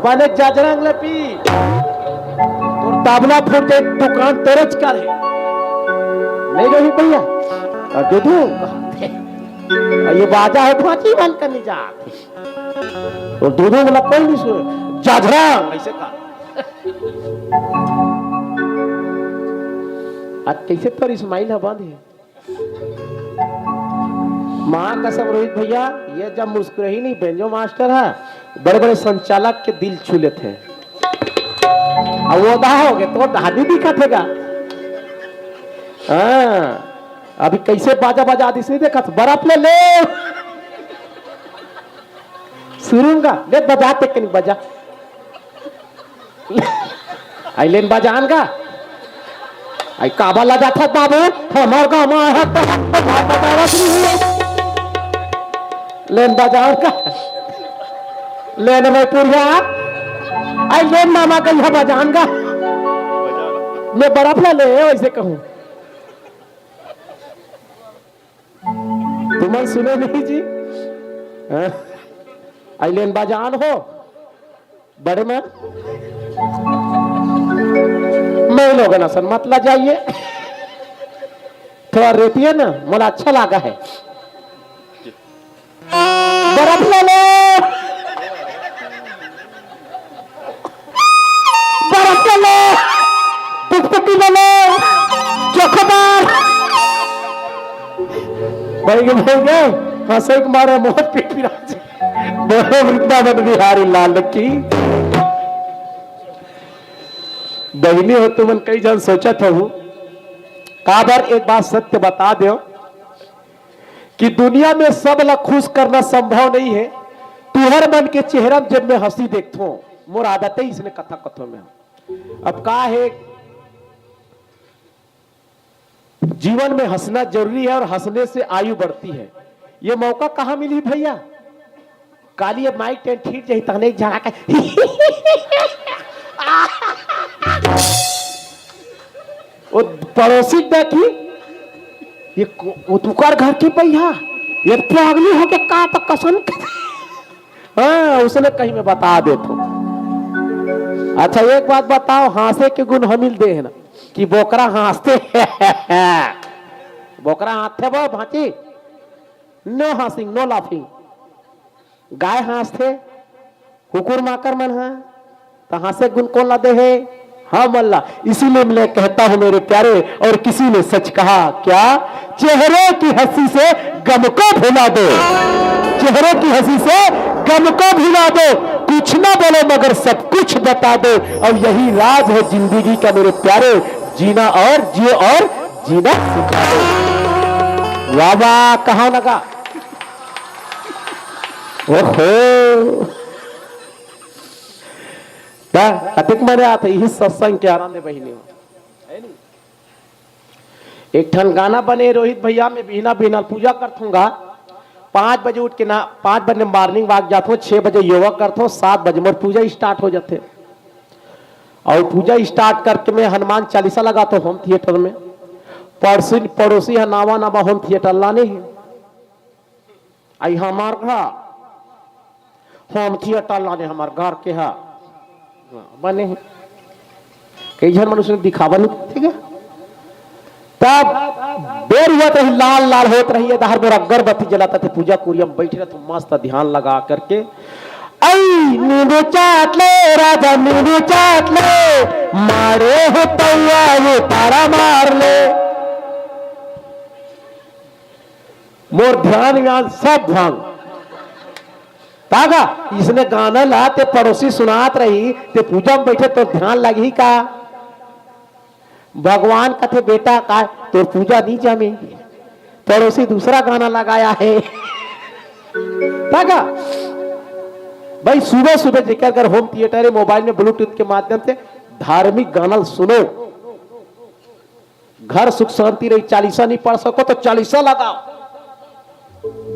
बने जजरंग लपी, तोर तबला फूट जाए, दुकान तेरे च कर है। नहीं रही भैया, और दे दूं। ये बाजा है भांची बन कर नहीं जाते। तो दूनों वाला कोई नहीं सुने, जाझरा ऐसे का। आज कैसे तोर स्माइल ह बंद हे। माँ कसम रोहित भैया, ये जब मुस्कुराही नहीं बेंजो मास्टर है, बड़े बड़े संचालक के दिल छू लेते हैं। अब वो दा हो गए तो दादी दिखत हे का। हाँ, अभी कैसे बाजा बजा दिस नहीं देखत, बर्फ ले ले। सुरूंगा, ले बजा ते कनी बजा। आई लेन बजान का। आई काबा ला जाथा बाबू, हमार गाँव में आया तो हम तो भाग बजावा शुरू हुआ। लेन बजान का। लेन में पुरिया। आई लेन मामा कहीं बजान का। मैं बर्फ ला ले, वैसे कहूँ। तुमन सुने नहीं जी? हाँ? आई लेन बजान हो। बड़े मन, मैं लोगन असन मत ला जाइए। थोड़ा रेतिए ना, मोला अच्छा लागा है। बर्फ ले ले, बर्फ ले ले, टुकटुकी ले ले, चोखोबार। भाई के, भाई के, हंसे के मारे मोर पीठ पिराज। बोलो वृंदावन बिहारी लाल की। बहिनी हो, तुमन कई झन सोचत हो, काबर एक बात सत्य बता दो कि दुनिया में सब ला खुश करना संभव नहीं है। तुहर मन के चेहरा में जब मैं हंसी देखथो, मोर आदत है इसने कथा कथो में। अब का है, जीवन में हंसना जरूरी है और हंसने से आयु बढ़ती है। ये मौका कहाँ मिली भैया? काली अब माइक टेंट ठीक जाही तहने एक झड़ा के वो पड़ोसी देखी, ये को-, वो तुकार घर की भैया, ये पागली हो के का तो कसम। हाँ, उसने कहीं में बता देथो। अच्छा, एक बात बताओ, हंसे के गुण हमिल दे है ना कि बोकरा हंसते। बोकरा हंसते वो भांची, no हंसिंग, no laughing। गाय हंसते, कुकुर माकर मन हा, तो हंसे गुण कौन ला दे है? हाँ मल्ला, इसीलिए मैं कहता हूँ मेरे प्यारे, और किसी ने सच कहा क्या? चेहरे की हंसी से गम को भुला दो, चेहरे की हंसी से गम को भुला दो, कुछ ना बोलो मगर सब कुछ बता दो। और यही राज है जिंदगी का मेरे प्यारे, जीना और जियो और जीना सिखा दो। वाह वाह, कहाँ लगा? ओहो, कतिक मजा आथे इही सत्संग के आनंद बहिनी हो। एक ठन गाना बने, रोहित भैया, मैं बिहना बिहना पूजा करथूंगा, पाँच बजे उठ के ना, पाँच बजे मॉर्निंग वॉक जाथो, छह बजे योगा करथो, सात बजे मोर पूजा स्टार्ट हो जाथे। और पूजा स्टार्ट करके मैं हनुमान चालीसा लगाथो होम थिएटर में। पड़ोसी, पड़ोसी ह नावा नावा होम थिएटर लाने हे। आई हमार घर होम थिएटर लाने, हमार घर के हा बने हे। कई झन मनुष्य ने दिखावा नहीं, ठीक है। तब बेर होत रही, लाल लाल होत रही, ये डहर मोर अगरबत्ती जलात थे, पूजा कुरिया में बैठे रहते, मस्त ध्यान लगा करके। आई नींबू चाट ले राजा, नींबू चाट ले, मारे हो तौआ ये तारा मार ले। मोर ध्यान व्यान सब भंग। तागा, इसने गाना ला ते पड़ोसी सुनात रही, ते पूजा में बैठे तो ध्यान लगही का? भगवान कथे, "बेटा, का तोर पूजा नहीं जमे, पड़ोसी दूसरा गाना लगाया है।" का भाई, सुबह सुबह जेकर घर होम थिएटर हे, मोबाइल में ब्लूटूथ के माध्यम से धार्मिक गाना ल सुनो। घर सुख शांति रही। चालीसा नहीं पढ़ सको तो चालीसा लगाओ,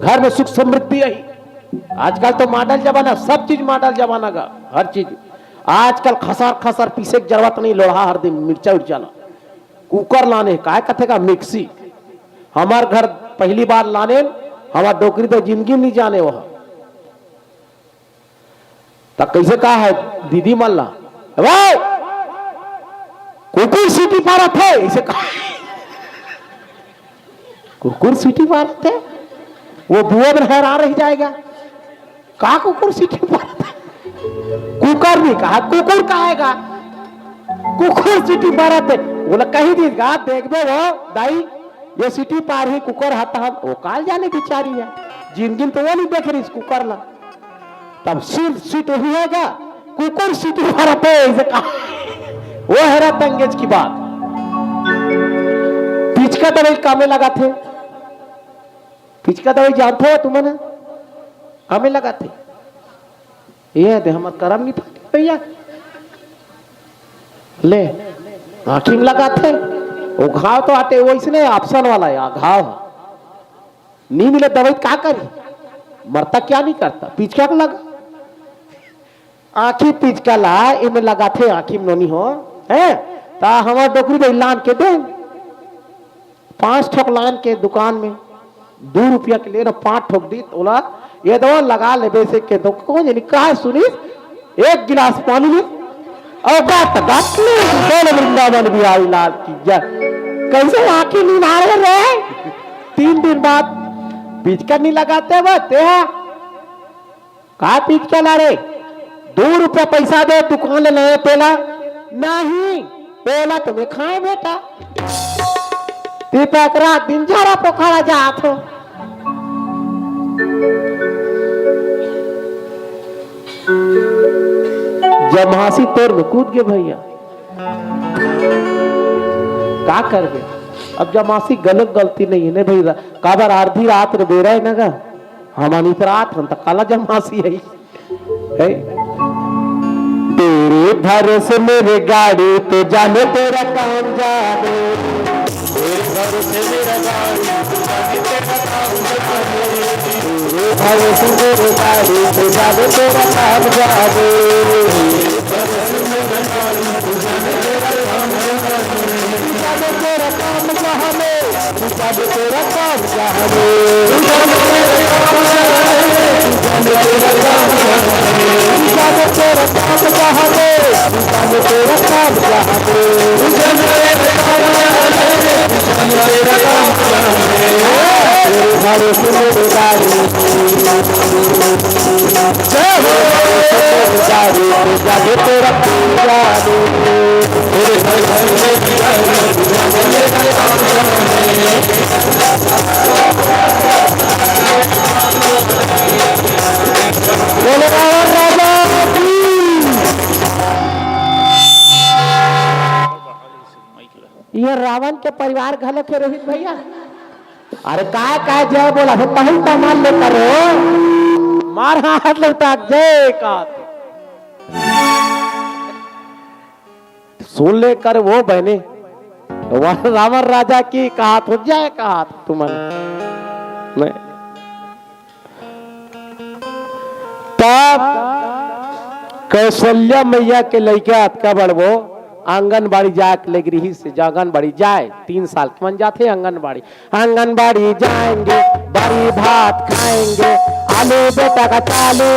घर में सुख समृद्धि रही। आजकल तो मॉडल जमाना, सब चीज मॉडल जमाना का, हर चीज। आजकल खसर खसर पीसे के जरूरत नहीं, लोढ़ा हर दिन मिर्चा उर्चा ला। कुकर लाने, काय कथे का, मिक्सी। हमार घर पहली बार लाने, हमार डोकरी तो जिंदगी नहीं जाने वह। त कइसे कहा हे दीदी मन ला, "ए भाई, कुकुर सीटी पारत हे," अइसे कहा। कुकुर सीटी पारत हे, वो बुआ मन हैरान रह जाएगा, "का कुकुर सीटी पारत हे?" कुकर नहीं कहा, कुकुर कहेगा, "कुकुर सीटी पारत हे।" वो लोग कही दीस गा, "देखबे वो दाई, ये सीटी पारही कुकर हता हम," वो काल जाने बिचारी हे, जिंदगी में तो वो नहीं देख रही इस कुकर ला। तब सिर्फ सीट वही हे गा, कुकुर सीटी पारत हे, अइसे कहा। वो हरे त अंगेज की बात। पिचका दवाई कामे लगाथे, पिचका दवाई जानथे तुमन? कामे लगाथे। ये दे हमर करम नहीं फटे भैया। ले, आँखी में लगाथे, वो घाव तो आते, वो इसने ऑप्शन वाला हे, घाव। नी मिले दवाई का करी? मरता क्या नहीं करता? पिचका के लगा। आँखी पिचका ला, एमे लगाथे आँखी में नोनी हो, हैं? ता हमार डोकरी दे लान के दे। पाँच ठोक लान के दुकान में, दू रुपया के ले ना पाँच ठोक दी, ओला, ये दवा लगा लेबे से के तो कौन जानी का सुनिस, एक गिलास पानी ले, अउ गात, गात ले, बोल वृंदावन बिहारी लाल की जय। कइसे आँखी नींद आ रहे रे? तीन दिन बाद पिचका नहीं लगाथे बे, तेहा का पिचका ला रे? दू रुपया पैसा दे, दुकान ले नया तेला। नहीं, तेला तुम्हें खाए बेटा। ते तो एक रात दिन झाड़ा पोखरा जात हो। जमासी तोर में कूद गे भैया, का करबे? अब जमासी गलत गलती नहीं हे ने भैया, काबर आधी रात रे बेरा हे ना गा, हमन इतरात हन त काला जमासी हे। है? तेरे भरोसे मेरे गाड़ी, तो जाने तेरा काम जाने। तेरे भरोसे मेरा गाड़ी, तो जाने तेरा काम जाने। तेरे भरोसे मेरे गाड़ी, तो जाने तेरा काम जाने। जाने तेरा काम जाने। जाने तेरा काम जाने। जाने तेरा काम जाने। जाने तेरा काम जाने। जाने तेरा काम जाने। जाने तेरा काम जाने। तेरे भरोसे मेरे गाड़ी। जय हो। जाने तेरा काम जाने। बोले रावण राजा की। ये रावण के परिवार घलो के रोहित भैया। अरे काय काय जय बोला, फिर तही तो मान ले करो। मार हाथ लौटा जय का। सुन ले कर वो बहने, वह रावण राजा की कहा तो जय कहा तुमन। नहीं। तब कौशल्या मैया के लइका अतका बड़ वो आंगनबाड़ी जाके लग रही से, आंगनबाड़ी जाए, तीन साल के मन जाथे आंगनबाड़ी। आंगनबाड़ी जाएंगे, बरी भात खाएंगे, आलू बेटा का चालू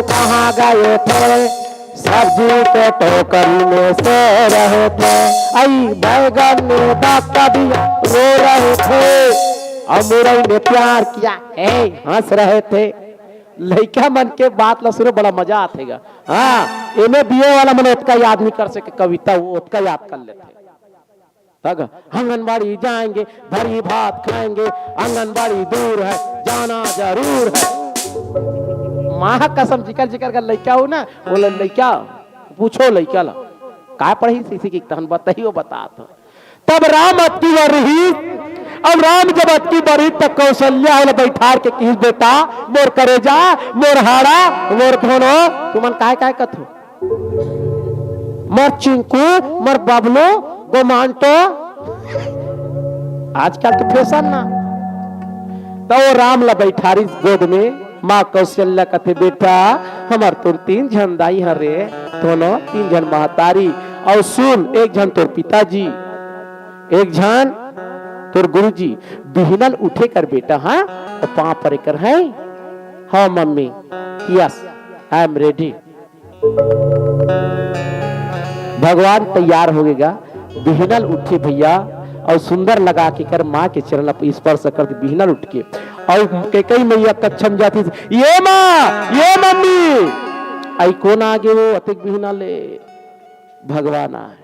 कहाँ गए थे? सब्जी के टोकरी में सो रहे थे, आई बैगन में धक्का दिया, रो रहे थे, और मुरई में प्यार किया, हे, हंस रहे थे। लइका मन के बात ला सुनो, बड़ा मजा आथे गा। हाँ, एमे बीए वाला मन ओतका याद नहीं कर सके कविता, वो ओतका याद कर लेथे। तक आंगनबाड़ी जाएंगे, भरी भात खाएंगे, आंगनबाड़ी दूर है, जाना जरूर है। माँ कसम, जिकर जिकर का लइका हो ना, वो ल-, लइका, पूछो लइका ला, का पढ़ही सीसी की तहन बताइयो, बतात हो। तब राम अतुवर ही अब राम जब अतकी बरही त कौशल्या ओला बइठार के किहिस, "बेटा, मोर करेजा, मोर हाड़ा, मोर धोनो।" तुमन काय काय कथो? "मोर चिंकू, मोर बबलू, गोमांटो।" आजकल तो फैशन ना। त वो राम ला बइठारिस गोद में, माँ कौशल्या कथे, "बेटा, हमर तो तीन झन दाई हरे, दोनों तीन झन महतारी, अउ सुन, एक झन तोर पिताजी, एक झन तोर गुरुजी, बिहनल उठे कर बेटा, हाँ, अउ पाँव परे कर है।" "हाँ mummy, yes, I am ready।" भगवान तैयार हो गेगा, बिहनल उठे भैया, अउ सुंदर लगा के कर माँ के चरण ला स्पर्श करत बिहनल उठ के, अउ कैकई मैया कक्षा में जाती, "ये माँ, ये मम्मी।" आई कोन आगे वो अतेक बिहनल ले? भगवान आए।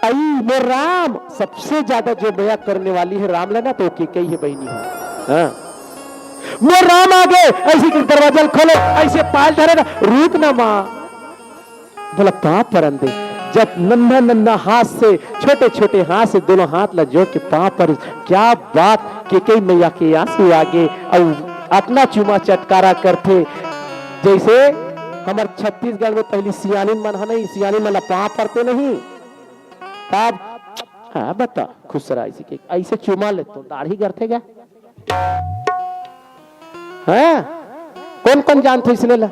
आई मोर राम, सबसे ज्यादा जो मया करने वाली है राम ला ना, तो कैकई है बहिनी है। हाँ। मोर राम आगे, ऐसे कि दरवाजा ल खोले, ऐसे पायल धरे ना, "रुक ना माँ।" बोला, "पाँव परन दे।" जब नन्हा नन्हा हाथ से, छोटे छोटे हाथ से दोनों हाथ ला जोड़ के पाँव पर, क्या बात, कैकई मैया के आंसू आगे, अउ अतना चूमा चटकारा करथे, जैसे हमर छत्तीसगढ़ में पहली सियानिन मन ह नहीं, सियानिन मन ला पाँव परते नहीं। तब, हाँ, बता, खुश रहा, इसी के, ऐसे चूमा ले तो दाढ़ी करथे क्या? हैं? कोन कोन जानथे इसने ला?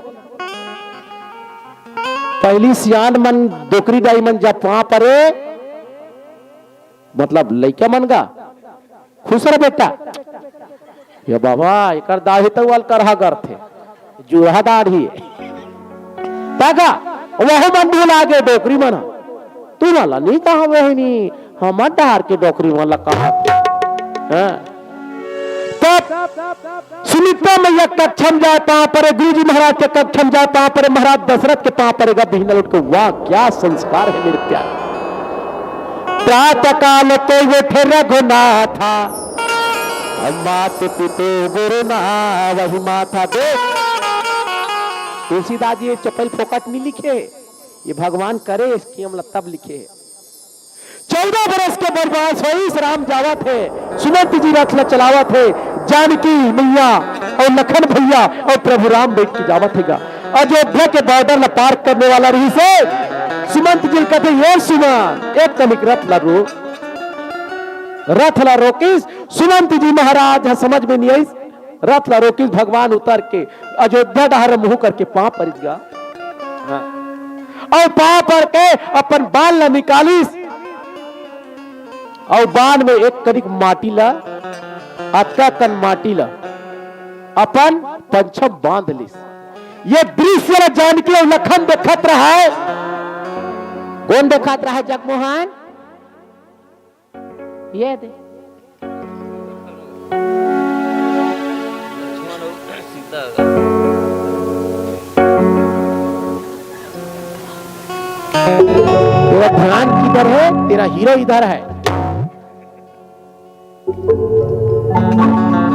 पहली सियान मन, डोकरी दाई मन जब पाँव परे, मतलब लइका मन गा, "खुश रह बेटा।" "ये बाबा, एकर दाढ़ी तो वाल करहा करथे, जुरहा दाढ़ी।" ताका, वहू मन भुला गे डोकरी मन ह। तुमन ला नहीं कहा बहिनी, हमर डहर के डोकरी मन ला कहा। हाँ। तब सुमित्रा मैया कक्षा में जाए पाँव परे, गुरु जी महाराज के कक्षा में जाए पाँव परे, महाराज दशरथ के पाँव परे गा बिहनल उठ के। वाह, क्या संस्कार है मेरे प्यारे। प्रातः काल को उठे रघुनाथा, मात पितु गुरु ना वही माथा। देख, तुलसीदास जी ये चपल फोकट नहीं लिखे, ये भगवान करे इसकी हमला तब लिखे। चौदह बरस के बनवास होइस, राम जावत हे, सुमंत जी रथ ला चलावत हे, जानकी मैया अउ लखन भैया अउ प्रभु राम बइठ के जावत हे गा। अयोध्या के बॉर्डर ला पार करने वाला रहिस हे, सुमंत जी कथे, "ये सुमन, एक कनिक रथ ला रोक।" रथ ला रोकिस, सुमंत जी महाराज ह समझ में नहीं आइस, रथ ला रोकिस भगवान उतर के, अयोध्या डहर मुंह करके पांव परिस गा। हाँ। अउ पांव पर के अपन बाण ला निकालिस, अउ बाण में एक कनिक माटी ला, अतका कन माटी ला अपन पंछम बांध लिस। ये दृश्य ला जानकी अउ लखन देखत रहा है। कोन देखत रहा है जगमोहन? ये दे। लक्ष्मण और सीता का। तेरा ध्यान किधर है? तेरा हीरो इधर है।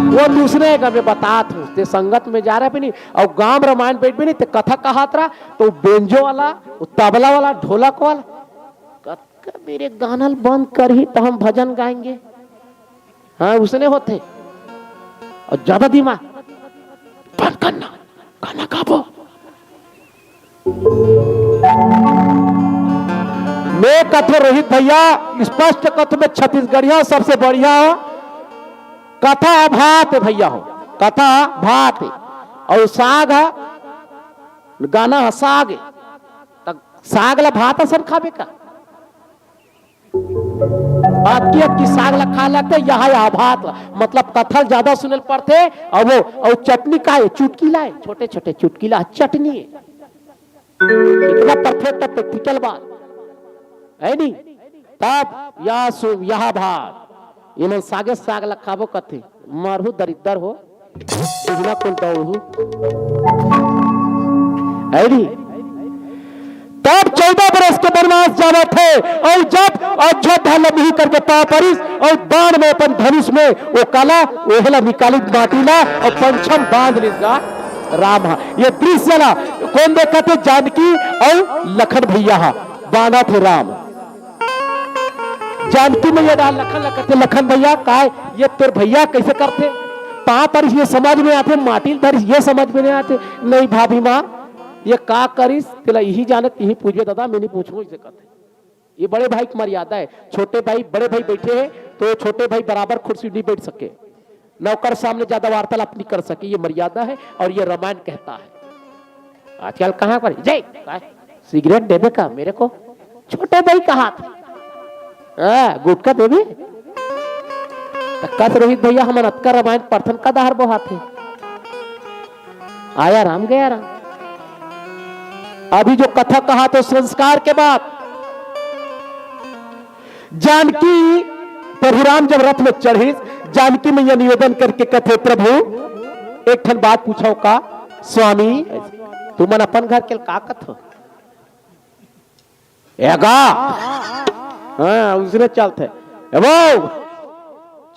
वो दूसरे का मैं बतात हूँ, ते संगत में जा रहे भी नहीं, अउ गांव रामायण बैठ भी नहीं, ते कथा कहत रहा, तो बेंजो वाला, वो तबला वाला, ढोलक वाला, कतका बेर गाना ल बंद करही त हम भजन गाएंगे। हाँ, उसने होथे। अउ ज्यादा दिमाग बंद करना, गाना गाबो। मैं कथो रोहित भैया, स्पष्ट कथो में छत्तीसगढ़िया सबसे बढ़िया हो। कथा भात हे भैया हो, कथा भात हे। अउ साग ह, गाना ह साग हे। त साग ला भात असन खाबे का? अतकी अतकी साग ला खाए लगथे, यहाँ यहाँ भात ला, मतलब कथा ल ज्यादा सुने ल पड़थे। अउ वो, अउ चटनी का हे? चुटकी ला हे, छोटे छोटे चुटकी ला चटनी हे। इतना परफेक्ट प्रैक्टिकल बात है नी। तब यहाँ सु-, यहाँ भात, इमन सागे साग ला खाबो कथे, मरहू दरिद्दर हो। इतना कौन दौड़हू? है नी? तब चौदह बरस के बनवास जावत हे, अउ जब अयोध्या ल मुंह करके पांव परिस, अउ बाण में अपन धनुष में वो काला, ओहला निकालिस माटी ला, अउ पंछम बांध लिस गा राम हा। ये दृश्य ला कोन देखत हे? जानकी अउ लखन भैया हा, बांधत हे राम। जानकी मैया डाहर लखन ला कथे, "लखन भैया, काय ये तोर भैया कइसे करथे? पाँव परिस ये समझ में आथे, माटी ल धरिस ये समझ में नइ आथे।" "नहीं भाभी माँ, ये का करिस, तेला इही जाने, तिही पूछबे ददा, मैं नइ पूछहूँ," अइसे कथे। ये बड़े भाई के मर्यादा हे। छोटे भाई, बड़े भाई बइठे हे, तो छोटे भाई बराबर कुर्सी नइ बइठ सके, न ओकर सामने ज्यादा वार्तालाप नइ कर सके। ये मर्यादा हे अउ ये रामायण कहता हे। आजकल कहाँ पर, "जय, काय? सिगरेट देबे का मेरे को?" छोटे भाई कहाथे, "हाँ, गुटखा देबे?" त कस रोहित भैया, हमन अतका रामायण पढ़थन, का दहार बोहाथे? आया राम, गया राम। अभी जो कथा कहाथे, संस्कार के बात। जानकी, प्रभु राम जब रथ में चढ़िस, जानकी मैया निवेदन करके कथे, "प्रभु, एक ठन बात पूछव का?" "स्वामी, तुमन अपन घर के का कथव?" "एगा।" हाँ, उसने चलथे। "ए वो,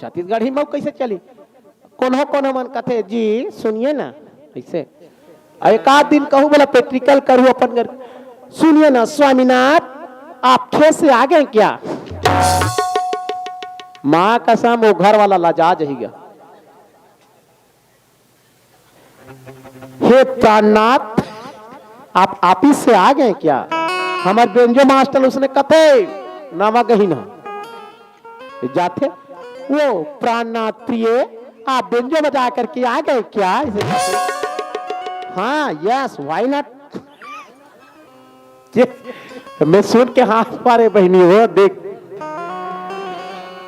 छत्तीसगढ़ी में कइसे चली?" कोनो कोनो मन कथे, "जी, सुनिए ना," अइसे। अउ एक आध दिन कहूँ, बोला, "practical करूँ अपन घर।" "सुनिए ना स्वामीनाथ, आप खेत से आ गए क्या?" माँ कसम, वो घर वाला लजा जही गा। "हे प्राणनाथ, आप ऑफिस से आ गए क्या?" हमर बेंजो मास्टर उसने कथे, "नवा गही ना।" जाथे, "वो प्राणनाथ प्रिय, आप बेंजो बजा करके आ गए क्या?" अइसे कथे। "हाँ, yes, why not?" ये मैं सुन के हाँस पारे बहिनी हो, देख।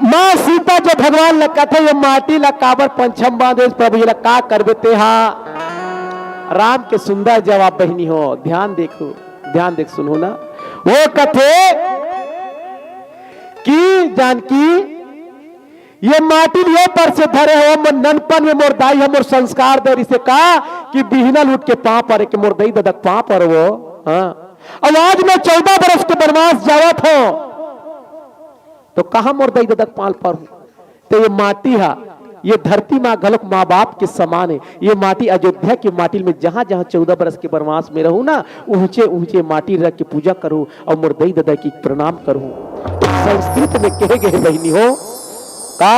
माँ सीता जो भगवान ला कथे, "ये माटी ला काबर पंछम बांधे, प्रभु, ये ला का करबे तेहा?" राम के सुंदर जवाब बहिनी हो, ध्यान देखो, ध्यान देख सुनो ना। वो कथे कि जानकी, "ये माटी ल ये पर से धरे हो, मोर ननपन में मोर दाई ह मोर संस्कार दे रिसे का कि बिहनल उठ के पाँव परे के मोर दई ददा के पाँव परवो।" हाँ। अब आज मैं चौदह बरस के बनवास जावत हों, तो कहाँ मोर दई ददा के पाँव परहूँ? तो ये माटी हा, ये धरती माँ घलोक माँ बाप के समान हे। ये माटी अयोध्या के माटी में जहाँ जहाँ चौदह बरस के बनवास में रहूँ ना, उहचे उहचे माटी रख के पूजा करूँ अउ मोर दई ददा के प्रणाम करूँ। संस्कृत में कहे गए बहिनी हो का,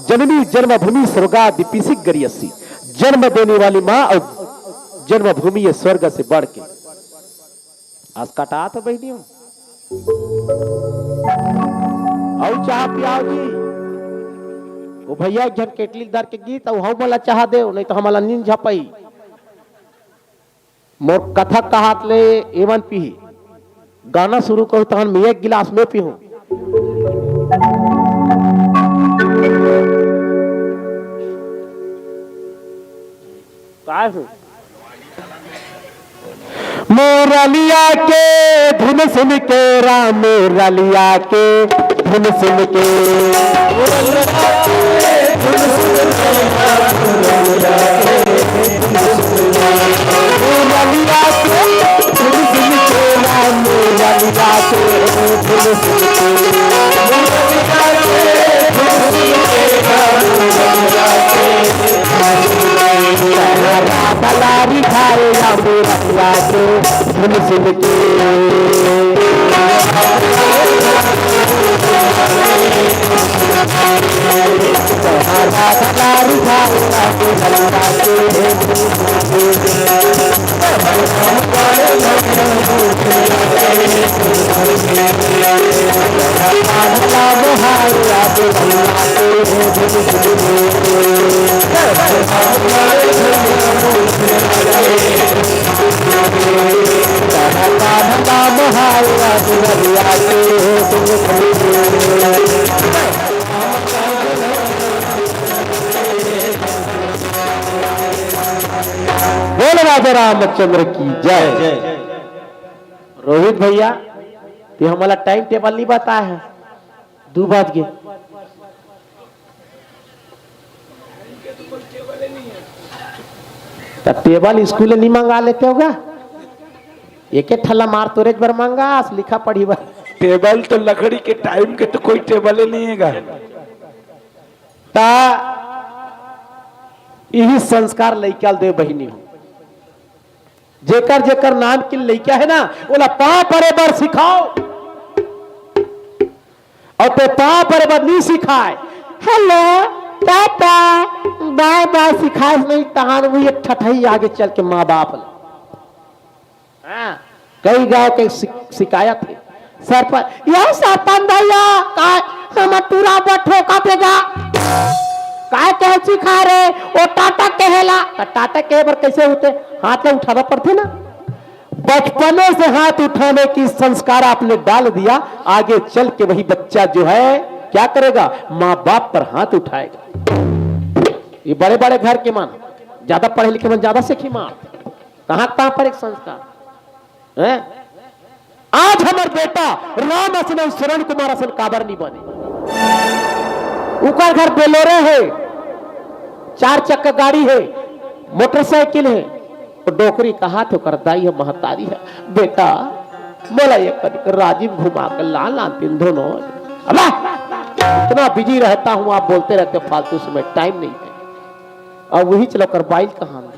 "जननी जन्मभूमि स्वर्गादपि गरियसी।" जन्म देने वाली माँ अउ जन्मभूमि ये स्वर्ग से बढ़ के। आस कटात हे बहिनी हो। अउ चाह पियाव जी। वो भैया एक झन केटली धर के गीस, अउ हऊ मोला चाह देव, नहीं तो हमला नींद झपई। मोर कथा कहात ले एमन पीही। गाना शुरू कहूँ तहन मैं एक गिलास में पीहूँ। काय हूँ? मुरलिया के धुन सुन के राम, मुरलिया के धुन सुन के। मुरलिया के धुन सुन के राम, मुरलिया के धुन सुन के। मुरलिया के धुन सुन के राम, मुरलिया के धुन सुन के। राधा लारी खाए या मुरलिया के धुन सुन के। बोल राजा रामचंद्र की जय। जय। रोहित भैया, ते हमला टाइम टेबल नहीं बताया है, दू बज गे। त टेबल स्कूल ले नहीं मंगा लेते होगा? एक एक ठल्ला मार तोरेज बर मंगा, अस लिखा पढ़ी बर। टेबल तो लकड़ी के, टाइम के तो कोई टेबल ही नहीं है गा। ता इही संस्कार लइका ल दे बहिनी हो। जेकर जेकर नाम के लइका है ना, ओला पाँव परे बर सिखाओ। अउ ते पाँव परे बर नहीं सिखाए। हेलो, टाटा, बाय बाय सिखाए नहीं, तहान वही ठठई आगे चल के माँ बाप ल। हाँ, कई गांव के शि-, शिकायत हे। सरपंच, यह सरपंच भैया, काय हमर टूरा बर ठोका देगा? काय कहे सिखा रे? वो टाटा कहेला। त टाटा कहे बर कैसे होते? हाथ ला उठाना पड़थे ना। बचपने से हाथ उठाने की संस्कार आपने डाल दिया, आगे चल के वही बच्चा जो है क्या करेगा? माँ बाप पर हाथ उठाएगा। ये बड़े बड़े घर के मन, ज्यादा पढ़े लिखे मन ज्यादा सीखी मार। कहाँ कहाँ पर एक संस्कार है? आज हमर बेटा राम असन अउ शरण कुमार असन काबर नहीं बने? उकर घर बोलेरो हे, चार चक्का गाड़ी हे, मोटरसाइकिल हे। तो डोकरी कहाथे ओकर दाई हे, महतारी हे, "बेटा, मोला एक कनिक राजिम घुमा के ला, ला तीन धुन।" अबे, इतना बिजी रहता हूँ, आप बोलते रहते हो फालतू समय, टाइम नहीं है। अब वही चलो कर बाइल कहाँ में?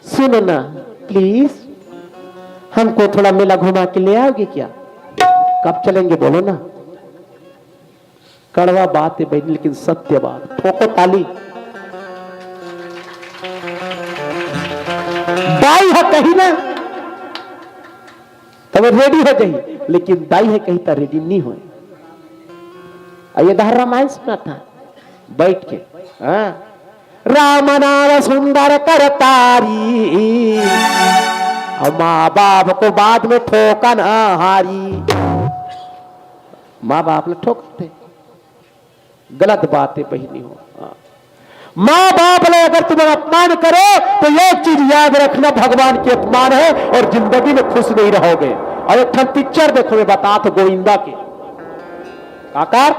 सुनो ना, प्लीज, हमको थोड़ा मेला घुमा के ले आओगे क्या? कब चलेंगे बोलो ना। कड़वा बात है बहन, लेकिन सत्य बात। ठोको ताली। दाई ह कही ना, तब रेडी हो जाही, लेकिन दाई ह कही त रेडी नहीं होए। अउ ये दहर रामायण सुना था बैठ के, हाँ? राम नाम सुंदर करतारी, अउ माँ बाप को बाद में ठोकन हारी। माँ बाप ल ठोकथे, गलत बात है बहिनी हो। हाँ। माँ बाप ल अगर तुम अपमान करो तो एक चीज याद रखना, भगवान के अपमान है और जिंदगी में खुश नहीं रहोगे। अउ एक ठन पिक्चर देखो, मैं बतात हूं गोविंदा के, काकर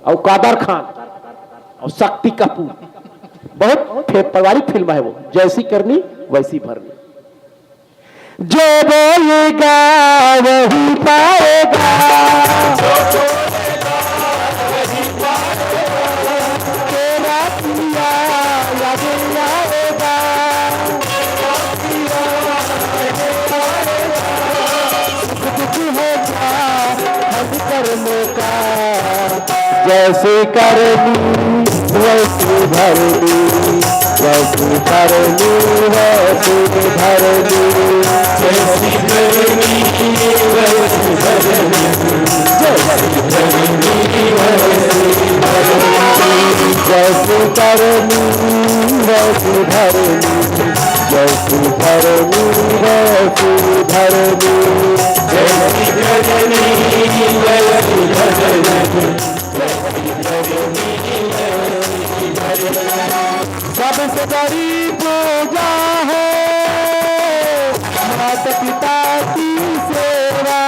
अउ कादर खान अउ शक्ति कपूर, बहुत फे-, पारिवारिक फिल्म है वो, जैसी करनी वैसी भरनी। जो बोएगा वही पाएगा। तेरा पिया याद आएगा। सुख दुख होगा हम कर्मों का। जैसी करनी वैसी भरनी, जैसी करनी वैसी भरनी। जैसी करनी वैसी भरनी, जैसी करनी वैसी भरनी। जैसी करनी वैसी भरनी, जैसी करनी वैसी भरनी। जैसी करनी वैसी भरनी। सबसे बड़ी पूजा है माता पिता की सेवा।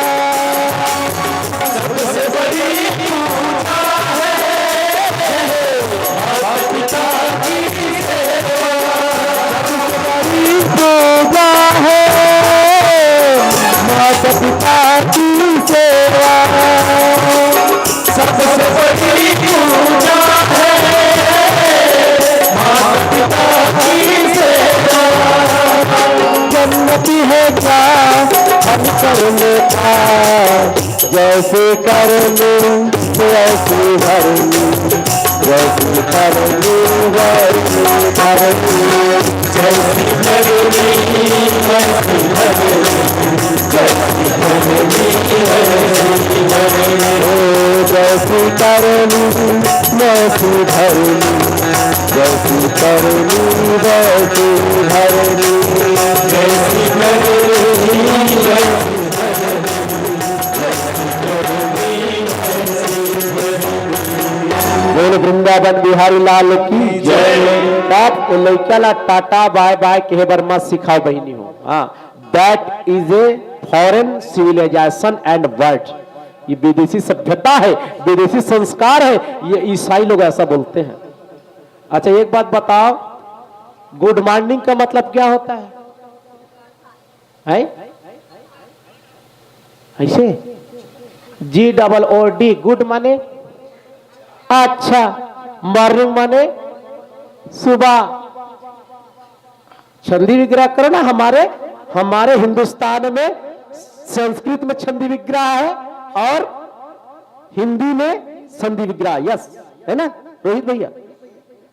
सबसे बड़ी पूजा है माता पिता की सेवा। सबसे बड़ी पूजा है माता पिता की सेवा। सबसे बड़ी पूजा है माता पिता की सेवा। जन्नती है क्या हम करने का, जैसे करनी वैसे भरनी, जैसे करनी वैसे भरनी। जैसी करनी वैसी भरनी, जैसी करनी वैसी भरनी। ओ जैसी करनी वैसी भरनी, जैसी करनी वैसी भरनी। जैसी करनी वैसी बोल वृंदावन बिहारी लाल की जय। तब वो लइका ला टाटा बाय बाय कहे बर मत सिखाओ बहिनी हो। हाँ, that is a foreign civilization and word। ये विदेशी सभ्यता है, विदेशी संस्कार है, ये ईसाई लोग ऐसा बोलते हैं। अच्छा, एक बात बताओ, गुड मॉर्निंग का मतलब क्या होता है? है ऐसे, जी डबल ओ डी, गुड माने अच्छा, मॉर्निंग माने सुबह। छंदी विग्रह करो ना, हमारे हमारे हिंदुस्तान में संस्कृत में छंदी विग्रह है और हिंदी में संधि विग्रह, यस, है ना रोहित भैया?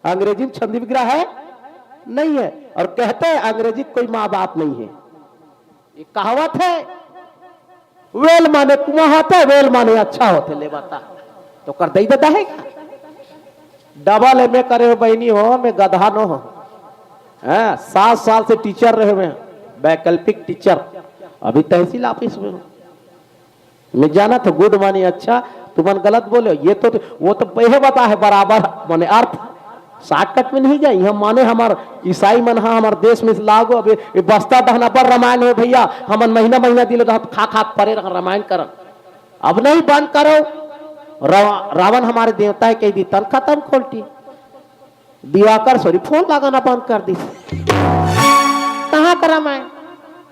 अंग्रेजी में संधि विग्रह है, नहीं है। और कहते हैं अंग्रेजी कोई माँ बाप नहीं है। ये कहावत है। वेल माने कुमा होता है, वेल माने अच्छा होते, ले बता। तो कर दे देता है क्या? डबल एमए करे हो बहनी हो, मैं गधा नो हो। हाँ, सात साल से टीचर रहे हुए हैं, वैकल्पिक टीचर। अभी तहसील ऑफिस में हो। मैं जाना था गुड माने अच्छा, तुमन गलत बोले हो। ये तो, वो तो पहले बता है बराबर माने अर्थ। शॉर्टकट में नहीं जाए यहाँ। माने हमार ईसाई मन हा हमार देश में लागू। अब ये बस्ता दहना पर रामायण हो भैया, हमन महीना महीना दिन रात खा खा परे रह रामायण करन। अब नहीं बंद करो। राव-, रावण हमारे देवता है कह दी, तन खत्म खोलटी। दिवाकर सॉरी फोन लगाना बंद कर दी। कहाँ का रामायण?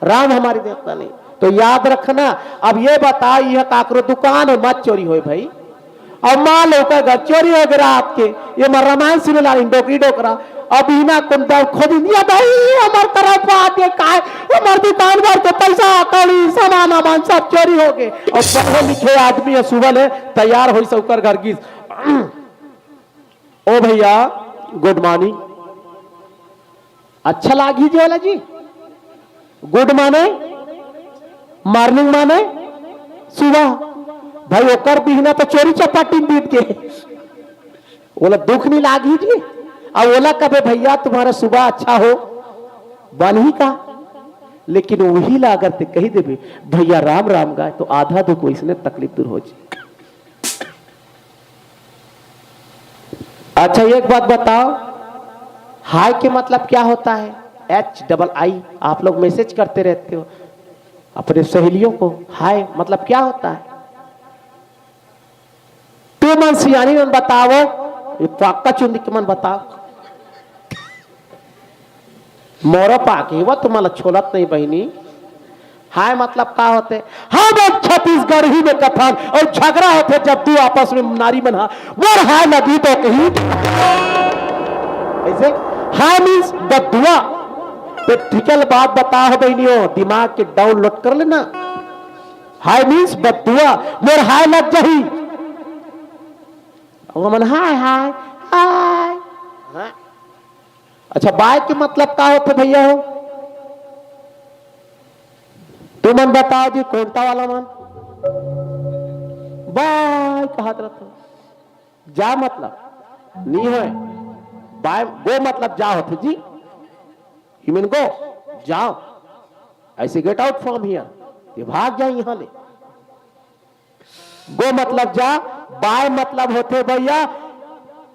राम हमारे देवता नहीं। तो याद रखना। अब ये बताओ, यह काकरो दुकान है, मत चोरी होए भाई। अब मान लो का घर चोरी हो गया रात के, ये मर रामायण सुने ला डोकरी डोकरा। अब इना कुंदर खोद दिया भाई, हमार तरफ आ के काय, हमार दुकान भर के पैसा कौड़ी सामान वामान सब चोरी हो गए। और पढ़े लिखे आदमी है, सुबह ले तैयार होई से ओकर घर गिस। ओ भैया, गुड मॉर्निंग। अच्छा लागी जी वाला जी। गुड माने मॉर्निंग माने सुबह। भाई ओकर बिहना तो चोरी चपाटी में बीत गए। ओला दुख नहीं लागी जी। अब ओला कबे भैया तुम्हारा सुबह अच्छा हो, बनही का? लेकिन वही ला अगर ते कही देबे भैया राम राम गाय, तो आधा दुख वैसने तकलीफ दूर हो जी। अच्छा, एक बात बताओ, हाय के मतलब क्या होता है? एच डबल आई। आप लोग मैसेज करते रहते हो अपने सहेलियों को, हाय मतलब क्या होता है? ते मन सियानी मन बताओ, ये पाक्का चुंदी के मन बताओ। मोरो पाके वो तुम्हारा छोलत नहीं बहिनी। हाय मतलब का होते? हम एक छत्तीसगढ़ी में कथन और झगड़ा होते जब दू आपस में नारी मन हा, मोर हाय लगी तो कही। ऐसे हाय मीन्स बदुआ। प्रैक्टिकल बात बता हो बहनियों, दिमाग के डाउनलोड कर लेना। हाय मीन्स बदुआ, मोर हाय लग जाही। वो मन हाय हाय हाय। हाँ। अच्छा, बाय के मतलब का होथे भैया हो? तुमन बताओ जी, कोंटा वाला मन बाय कहत रथो। जा मतलब नी होय। बाय गो मतलब जा होथे जी। You mean go, जाओ। ऐसे गेट आउट फ्रॉम हियर, ये भाग जाए यहाँ ले। गो मतलब जा, बाय मतलब होथे भैया,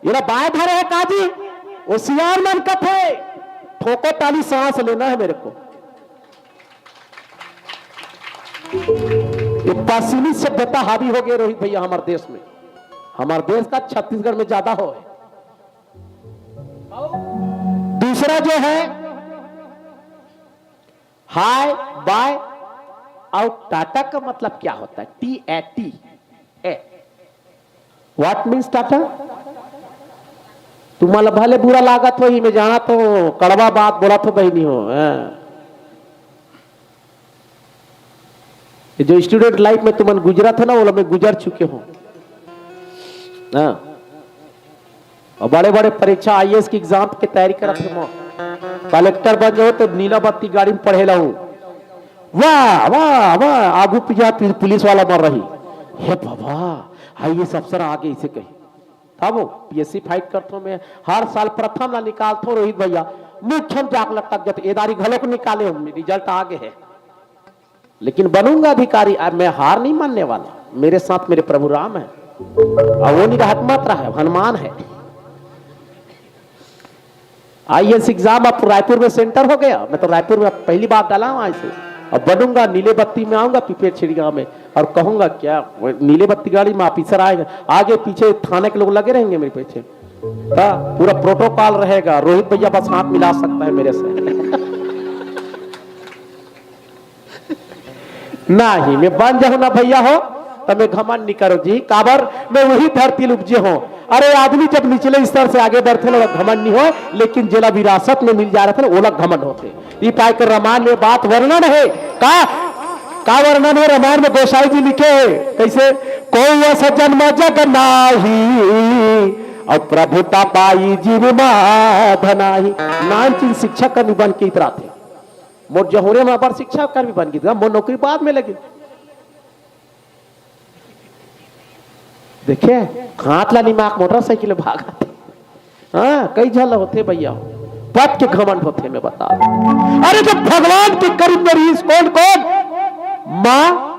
ये ला बाय धरे है काजी, होशियार मन कथे, ठोको ताली, सांस लेना है मेरे को। ये पश्चिमी सभ्यता हावी हो गई रोहित भैया हमारे देश में। हमारे देश का छत्तीसगढ़ में ज्यादा हो है। दूसरा जो है हाय बाय, और टाटा का मतलब क्या होता है? T A T A, what means Tata? तुम्हारा भले बुरा लागत हो ही, मैं जाना तो कड़वा बात बोला तो बहनी हो। हाँ। ये जो स्टूडेंट लाइफ में तुमन गुजरा था ना, वो मैं गुजर चुके हूँ। हाँ। और बड़े बड़े परीक्षा आईएएस की एग्जाम की तैयारी करत हूँ। कलेक्टर बन जाओ तो नीला बत्ती गाड़ी में पढ़े लाऊं। वाह वाह वाह, आगू पीछा पु-, पुलिस वाला मर रही। हे बाबा, आईएएस अफसर आगे इसे कही। तब वो पीएससी फाइट करता हूँ मैं, हर साल प्रथम ला निकालता हूँ रोहित भैया। मुख्यम जाक लटक जाते, एदारी घलोक निकाले हूँ, रिजल्ट आगे है। लेकिन बनूंगा अधिकारी। अब मैं हार नहीं मानने वाला, मेरे साथ मेरे प्रभु राम है। और वो नहीं रहत मत रहा है, हनुमान है। आईएएस एग्जाम अब रायपुर में सेंटर हो गया। मैं तो रायपुर में अब पहली बार डाला हूँ ऐसे। अब बनूंगा, नीले बत्ती में आऊंगा पिपेट छिड़ी गांव में और कहूंगा क्या, वो नीले बत्ती गाड़ी में ऑफिसर आएगा, आगे पीछे थाने के लोग लगे रहेंगे मेरे पीछे। हाँ, पूरा प्रोटोकॉल रहेगा, रोहित भैया बस हाथ मिला सकता है मेरे से। नहीं, मैं बन जाऊं ना भैया हो, तो मैं घमंड नहीं करो जी। काबर? मैं वही धरती ले उपजे हो। अरे, आदमी जब निचले स्तर से आगे बढ़थे ना, घमंड नहीं हो, लेकिन जेला विरासत में मिल जा रहा था ना, ओला घमंड होते। ये पाए के रामायण में बात वर्णन है का? का वर्णन है रामायण में? गोसाई जी लिखे है कैसे? तो अस जन्म जग नाही, अउ प्रभुता पाई जिम माध नाही। नानचिन शिक्षा का निबंध के इतराथे। मोर जहुरे में अबर शिक्षा कर्मी बन गिस गा, मोर नौकरी बाद में लगे। देखे, हाथ ला निमाक मोटरसाइकिल भागत। हाँ, कई झन होथे भैया, पद के घमंड होथे, मैं बता। अरे, जब भगवान के करीब में रहिस, कौन कौन? माँ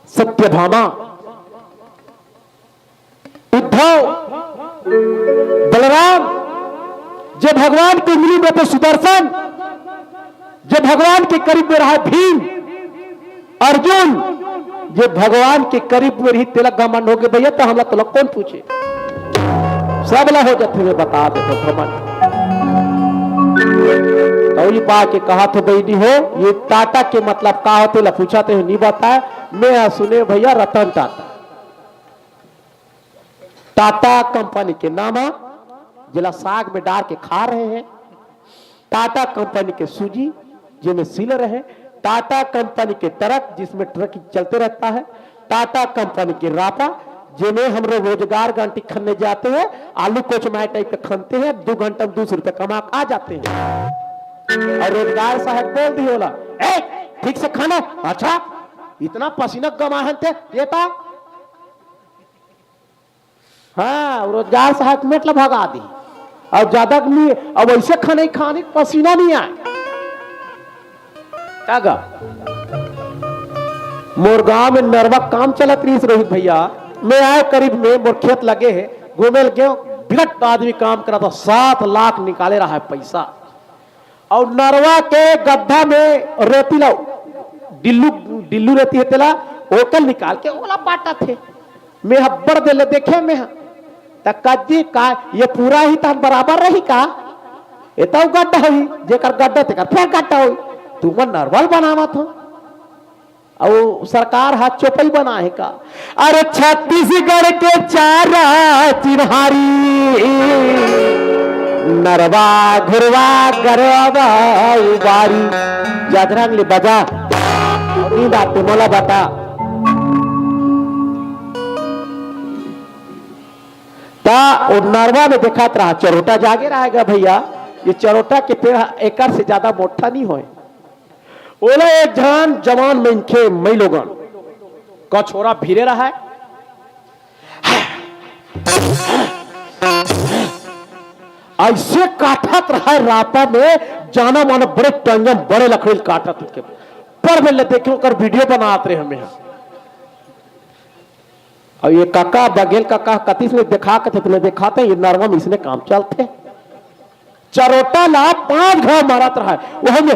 सत्यभामा, उद्धव, बलराम, जे भगवान के उंगली में थे सुदर्शन, जे भगवान के करीब में रहा भीम, अर्जुन, जे भगवान के करीब में रही, तेला घमंड होगे भैया, तो हमला तोला कौन पूछे? सब ला हो जाथे, मैं बता देथों घमंड। तो ये पा के कहा तो बहिनी हो, ये टाटा के मतलब का होथे, ला पूछा तो नहीं बताए। मैं हा सुने भैया रतन टाटा, टाटा कंपनी के नाम, जेला साग में डार के खा रहे हैं, टाटा कंपनी के सूजी, जेमे सीलर है, टाटा कंपनी के ट्रक, जिसमें ट्रक चलते रहता है, टाटा कंपनी के रापा, जेमे हम लोग रोजगार गांठी खनने जाते हैं, आलू कोचमाय टाइप के खनते हैं, दो घंटा में दो सौ रुपया कमा के आ जाते हैं। और रोजगार सहायक बोल दिए बोला, "ए, ठीक से खाना।" "अच्छा, इतना पसीना गमाहन थे, देता।" हाँ, रोजगार सहायक मेट ला भगा दी। और ज्यादा नहीं, अब ऐसे खाने खाने पसीना नहीं आए। का गा? मोर गांव में नरवा काम चलत रहिस रोहित भैया, मैं आए करीब में, मोर खेत लगे है, घूमे लगे, बिराट आदमी काम करा था, सात लाख निकाले रहा है पैसा। और नरवा के गड्ढा में रेती ला, डिल्लू, डिल्लू रेती है तेला, ओकर निकाल के ओला बांटत हे। मैं हब्बड़ दे ले देखे मैं हा। त कज्जी का ये पूरा ही तहन बराबर रही का? ए तो गड्ढा होई, जेकर गड्ढा तेकर फेर गड्ढा होई। तुमन नरवा ल बनावत हो। अउ सरकार हा चोपई बना हे का? अरे छत्तीसगढ़ के चारा चिन्हारी, नरवा घुरवा गरवा उबारी। जदरंग ले बजा, नींद आते मोला बता। ता ओ नरवा में देखात रहा, चरोटा जागे रहेगा भैया। ये चरोटा के पेड़ एकर से ज्यादा मोटा नहीं होए। ओला एक झन जवान मनखे मई लोगन कछोरा भिरे रहा है। ऐसे काटत रहा है रापा में, जाना माना बड़े टंगम बड़े लकड़ी काटत के। पर मैं ले देखे ओकर वीडियो बनात रहे हमें। और ये काका, बघेल काका, कतिस ने देखा के थे, तुम्हें दिखाते हैं, ये नरवा में इसने काम चलते। चरोटा ला पांच घाव मारत रहा है, वह में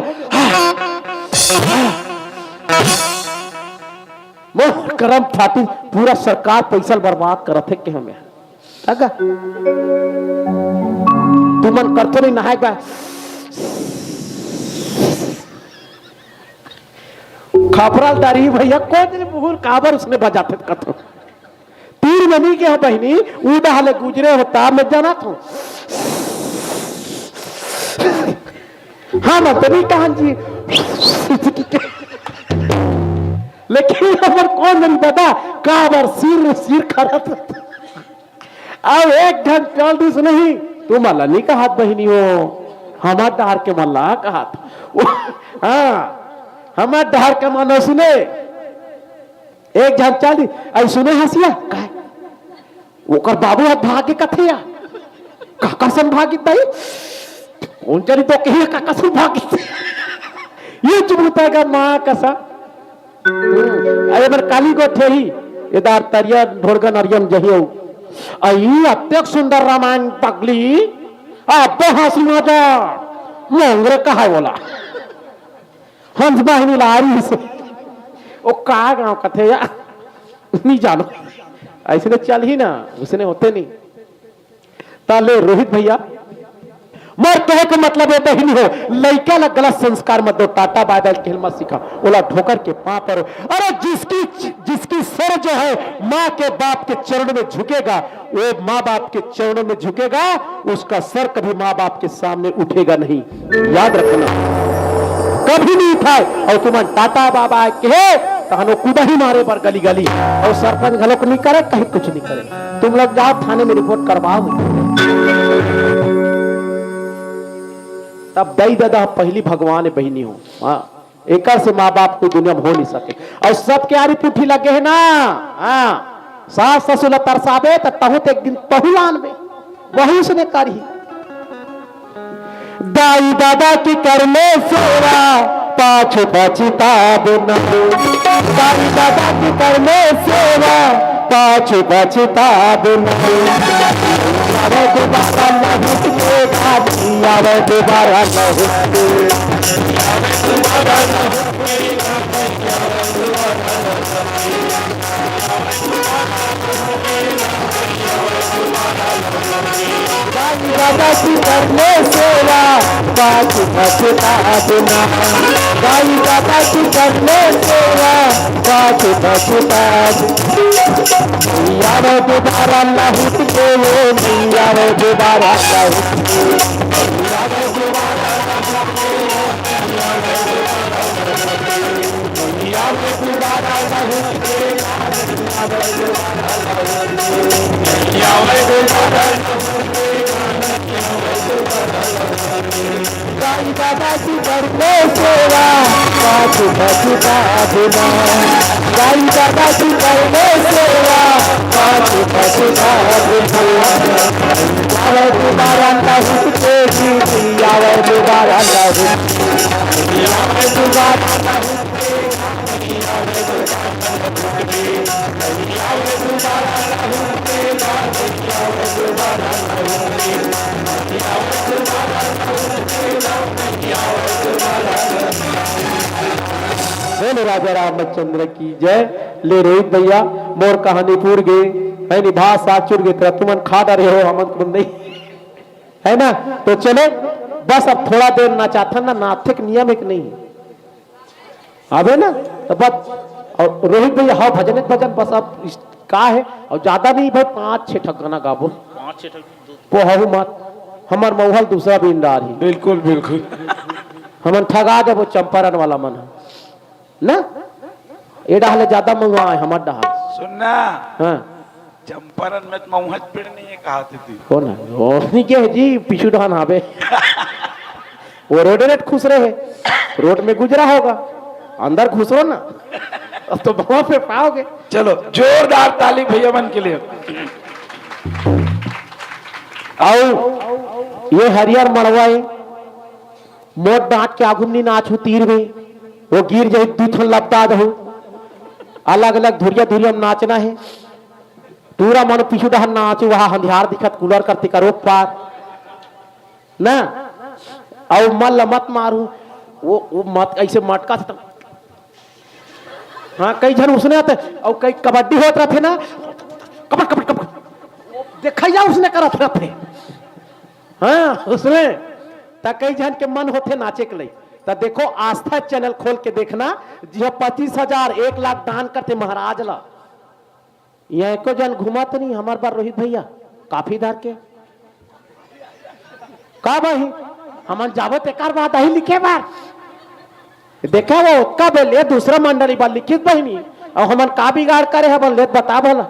मोर करम फाटी, पूरा सरकार पैसा बर्बाद करत हे के हमें। अगा, तुमन करथो नहीं नहाए बा। खपरा ल डारी भैया, कोई दिन मुहुर काबर उसने बजाते कथो। तीर में नहीं गया बहिनी, उड़ा ले गुजरे होता, मैं जाना था। हाँ, मैं तो नहीं कहा जी। लेकिन हमर कौन दिन दादा, काबर सिर, सिर खराब। अब एक घंटा दिस नहीं, तुमन ला नहीं कहत बहिनी हो, हमर डहर के मन ला कहत। हाँ, हमर डहर के मन सुने, एक झन चल दी, अई सुने हंसिया, काय? ओकर बाबू ह भागे कथे या? काकर संग भागे दाई? कोन जनी तो कही काकर संग भागे? ये चुप होता है का माँ कसम। अरे बर काली गोठे ही, एदार तरिया ढोड़गन अरियम जहियो। अई अतेक सुंदर रामायण पगली, अब्बे हंसी मजा, मोंगरे कहाय बोला। हंस बाहिनी लारी से। ओ का गांव कथे या? नहीं जानो। ऐसे तो चल ही ना, उसने होते नहीं। ताले रोहित भैया, मोर कहे के मतलब ये बहिनी हो, लइका ला गलत संस्कार मत दो, टाटा बाय बाय खेल मत सिखा, ओला ठोकर के पाँव पर। अरे जिसकी, जिसकी सर जो है माँ के बाप के चरण में झुकेगा, वो माँ बाप के चरणों में झुकेगा, उसका सर कभी माँ बाप के सामने उठेगा नहीं, याद रखना, कभी नहीं उठाए। और तुमन टाटा बाय बाय कहे तहन वो कूदा ही मारे बर गली गली, और सरपंच घलोक नहीं करे, कहीं कुछ नहीं करे। तुम लोग जाओ थाने में रिपोर्ट करवाओ। तब दाई ददा पहली भगवान है बहिनी हो। हाँ, एकर से माँ बाप कोई दुनिया में हो नहीं सके। और सबके आरी पुथी लगे है ना। हाँ, सास ससुर ला तरसाबे त तहूँ तो एक दिन तहूँ लानबे, वही उसने करही। दाई ददा की करले सेवा, पाछू पछताब ना। दाई ददा की करले सेवा, पाछू पछताब ना। आवे दोबारा लहुट के दादी, आवे दोबारा लहुट के। दाई ददा की करले सेवा, पाछू पछताब ना। दाई ददा की करले सेवा, पाछू पछताब। आवे दोबारा लहुट के, आवे दोबारा लहुट के। दाई ददा की करले सेवा, पाछू पछताब ना। दाई ददा की करले सेवा, पाछू पछताब ना। आवे दोबारा लहुट के दीदी, आवे दोबारा लहुट के। आवे दोबारा लहुट के। बोलो राजा रामचंद्र की जय। ले रोहित भैया, मोर कहानी पूर गे, है नि भाषा चुर गे, तेरा तुमन खा डरे हो, हमन को नहीं, है ना? तो चलो, बस अब थोड़ा देर नाचाथन ना, नाथे के नियम एक नहीं है। अबे ना, तो बस, और रोहित भैया, हाँ, भजन एक भजन बस, अब इस, का है, और ज्यादा नहीं भाई, पाँच छह ठक गाना गाबो। पाँच छह ठक दो। पोहू मत, हमर मौहल दूसरा बिंदार ही। बिल्कुल, बिल्कुल। हमन ठगा देबो चंपारण वाला मन ह। ना? ए डहाले ज्यादा मउहा है हमर डहाल। सुनना। हाँ। चंपारण में तो मउहा पेड़ नहीं है, कहा थे तू? कौन है? वो नहीं के है जी, पीछू डहान हावे। वो रोड रेट खुसरे है, रोड में गुजरा होगा, अंदर घुसरो ना, अब तो वहां पे पाओगे। चलो, जोरदार ताली भैया मन के लिए। आओ, ये हरियर मड़वा है, मोट डांट के आगू में नाच हो तीर में, वो गिर जाही, दू ठन लपटा दहू। अलग-अलग धुरिया-धुरिया में नाचना है। टूरा मन पीछू डहर नाचो, वहाँ हंधियार दिखत, कूलर करते करो पार। ना? अउ मन ल मत मारू, वो, वो मत ऐसे मटका से त-, हाँ, कई झन उसने आते, अउ कई कबड्डी होत रहते ना, कबड, कबड, कबड, देखा जा उसने करत रहते। हाँ, उसने त कई झन के मन होथे नाचे के लई। त देखो, आस्था चैनल खोल के देखना, जिहा पच्चीस हजार, एक लाख दान करथे महाराज ला। यहाँ एको झन घूमत नहीं, हमर बर रोहित भैया, काफी धर के। का भाई, हमन जाबो तेकर बाद आही लिखे बर। देखे वो, ओतका बेर ले दूसरा मंडली बर लिखिस बहिनी, अउ हमन का बिगाड़ करे हवन, ले बता भला।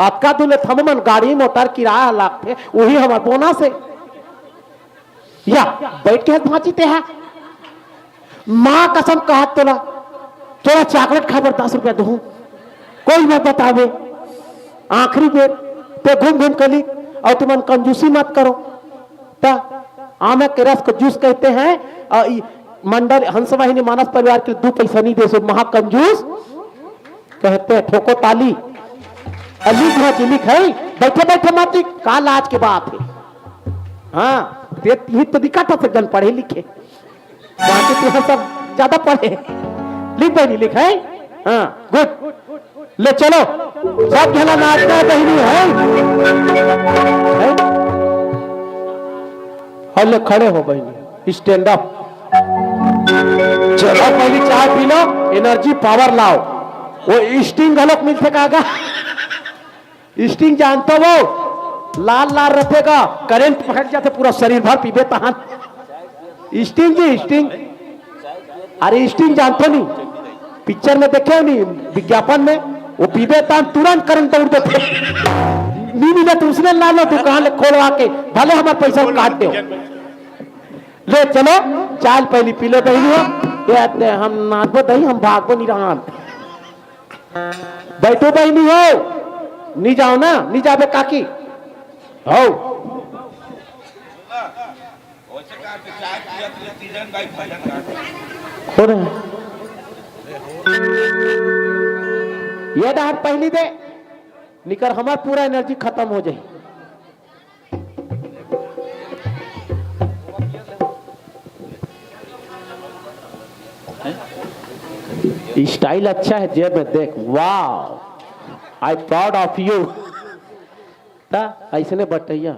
अतका दूर ले थम मन गाड़ी मोटर किराया लागथे, उही हमर बोनस हे। या, बैठ के हस भांची तेहा। माँ कसम कहत तोला, तोला चॉकलेट खाए बर दस रुपया दूँ, कोई मत बतावे। आखिरी बेर ते घूम घूम के ली, अउ तुमन कंजूसी मत करो। त आमे के रस को जूस कहते हैं, अउ ई मंडल हंसवाहिनी मानस परिवार के दू पैसा नहीं दे सो, महाकंजूस कहते हैं। ठोको ताली। अ, लिख ना जी, लिख है, बैठे बैठे मत लिख, का लाज के बात है। हाँ, ते ही तो दिक्कत है, जन पढ़े लिखे, बाकी तुहर सब ज्यादा पढ़े। लिख बहिनी, लिख है। हाँ, गुड। ले चलो, सब झना नाचना है बहिनी, है? है? और ले खड़े हो बहिनी, स्टैंड अप। चलो, पहली चाय पी लो, एनर्जी पावर लाओ। वो स्टिंग घलोक मिलथे का गा? स्टिंग जानथो वो? लाल लाल रथे गा, करंट पकड़ जाथे पूरा शरीर भर, पीबे तहान। स्टिंग जी, स्टिंग। अरे स्टिंग जानथो नहीं? पिक्चर में देखे हो नहीं, विज्ञापन में, वो पीबे तान तुरंत करंट दौड़ देथे। नहीं मिले तो उसने ला लो दुकान ले खोलवा के, भले हमार पैसा काट दो। ले चलो, चाल पहली पी लो बहनी हो। ये आते हम नाचबो दही, हम भागबो नहीं रहन। बैठो बहनी हो, नहीं जाओ ना, नहीं जाबे काकी। हो। हो रहे। ये डांट पहली दे, निकर हमार पूरा एनर्जी खत्म हो जाए। स्टाइल अच्छा है जेब में देख, wow, I proud of you। ता ऐसने बटैया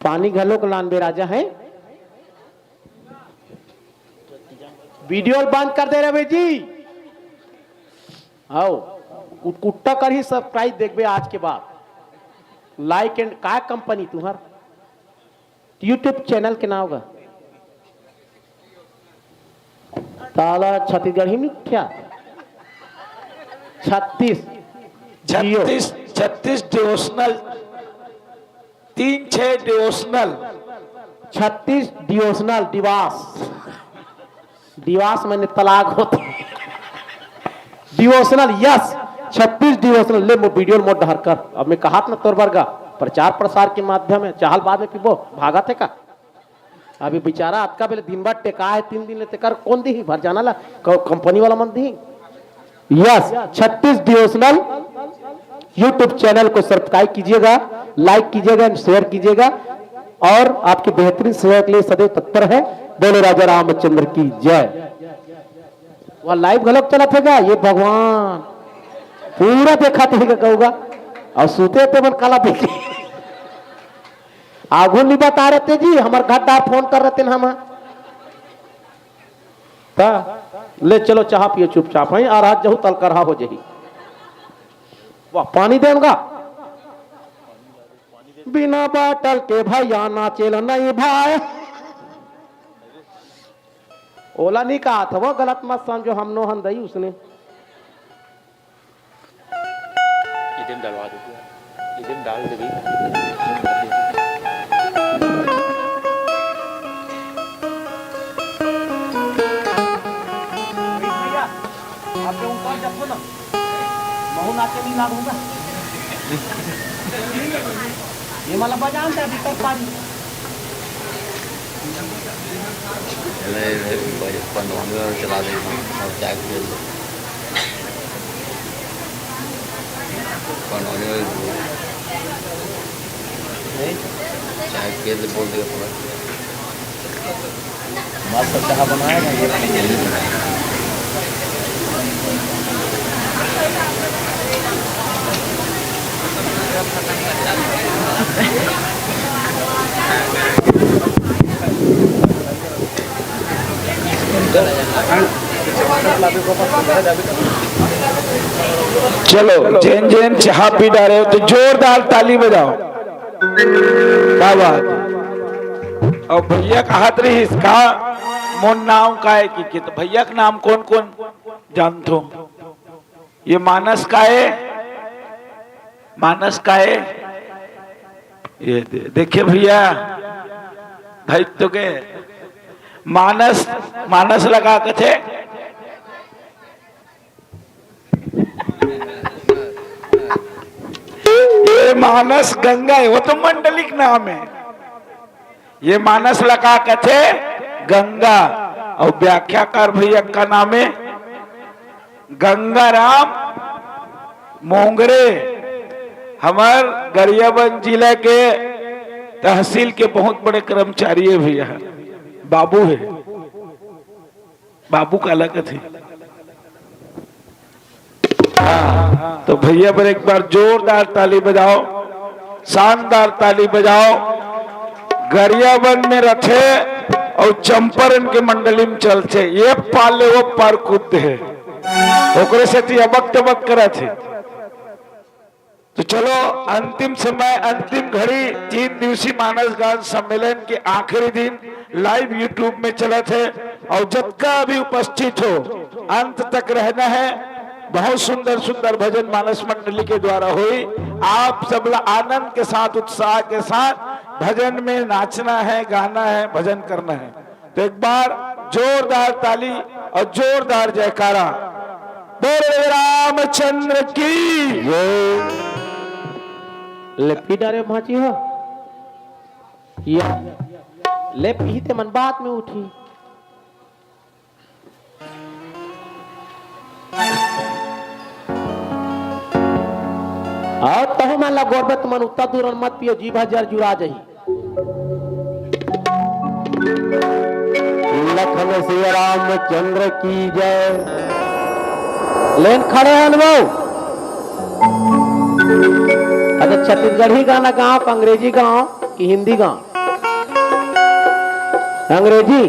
पानी घलो को लानबे राजा है। वीडियो बंद कर दे रहे जी। आओ, कुटकुट्टा कर ही सब्सक्राइब देखबे आज के बाद। लाइक एंड का कंपनी तुम्हार यूट्यूब चैनल के नाम का? ताला छत्तीसगढ़ी मिठिया छत्तीस जियो। छत्तीस, छत्तीस डिवोशनल, तीन छह डिवोशनल। छत्तीस डिवोशनल दिवस। दिवस मैंने तलाक होते। डिवोशनल, यस, छत्तीस डिवोशनल। ले मो वीडियो मोर डहर कर। अब मैं कहात ना तोर बरगा प्रचार प्रसार के माध्यम है, चाहल बाद में पीबो, भागत है का? अभी बेचारा अतका बेले दिन भर टेका है, तीन दिन ले तेकर कौन दी भर जाना ला? क-, कंपनी वाला मन दी। यस, छत्तीस डिवोशनल यूट्यूब चैनल को सब्सक्राइब कीजिएगा, लाइक कीजिएगा एंड शेयर कीजिएगा। और आपकी बेहतरीन सेवा के लिए सदैव तत्पर है। बोलो राजा रामचंद्र की जय। वह लाइव घलोक चलत हे का? ये भगवान पूरा देखत हे का कहूँगा। और सूते ते मन काला देखे। आगू नहीं बता रहते जी, हमार घर डार फोन कर रहते हम। ता ले चलो चाह पियो चुपचाप, हैं? और आज जहू तलकरहा हो जही। वाह, पानी देवगा। बिना बाटल के भैया नाचेल नहीं भाई। ओला नहीं कहा था वो, गलत मत समझो, हम नोहन दई उसने। इधम डालवा दो, इधम डाल दे भाई। भैया, आप जो ऊपर जाओ ना, महू नाचे नहीं लाग होगा। ये वाला बजान था अभी तक पानी। चला दे और चाय पी लो। कौन होने वाली बोल? नहीं? चाय पी ले बोल देगा थोड़ा। मस्त चाह बनाया ना ये। चलो, जेन जेन चाह पी डारे हो तो जोरदार ताली बजाओ। क्या बात। और भैया कहात रहिस का मोर नाम का है कि, कि तो भैया का नाम कौन कौन जानथो? ये मानस का है, मानस का है। ये दे-, देखिए भैया, भाई तो के मानस, मानस लगा के थे। ये मानस गंगा है, वो तो मंडलिक नाम है। ये मानस लगा कथे गंगा, और व्याख्याकार भैया का नाम है गंगाराम मोंगरे, हमार गरियाबंद जिला के तहसील के बहुत बड़े कर्मचारी है भैया, बाबू है, बाबू काला कथे। हाँ, तो भैया बर एक बार जोरदार ताली बजाओ, शानदार ताली बजाओ। गरियाबंद में रथे और चंपारण के मंडली में चलथे, ये पार ले वो पार कूदथे, ओकरे सेती अबक तबक करथे। तो चलो, अंतिम समय, अंतिम घड़ी, तीन दिवसीय मानस गान सम्मेलन के आखिरी दिन live YouTube में चलथे। और जतका भी उपस्थित हो, अंत तक रहना है। बहुत सुंदर सुंदर भजन मानस मंडली के द्वारा होई। आप सबला आनंद के साथ, उत्साह के साथ भजन में नाचना है, गाना है, भजन करना है। तो एक बार जोरदार ताली और जोरदार जयकारा। बोल रामचंद्र की। ले पी डारे भांची हो। या। ले पी ते मन बात में उठी। अउ तहु मन ला गोरबे त मन उत्ता दूर मत पियो, जी भर जर जुरा जही। लखन सिया रामचंद्र की जय। लेन खड़े हन वो। अच्छा, छत्तीसगढ़ी गाना गाओ कि अंग्रेजी गाओ कि हिंदी गाओ? अंग्रेजी।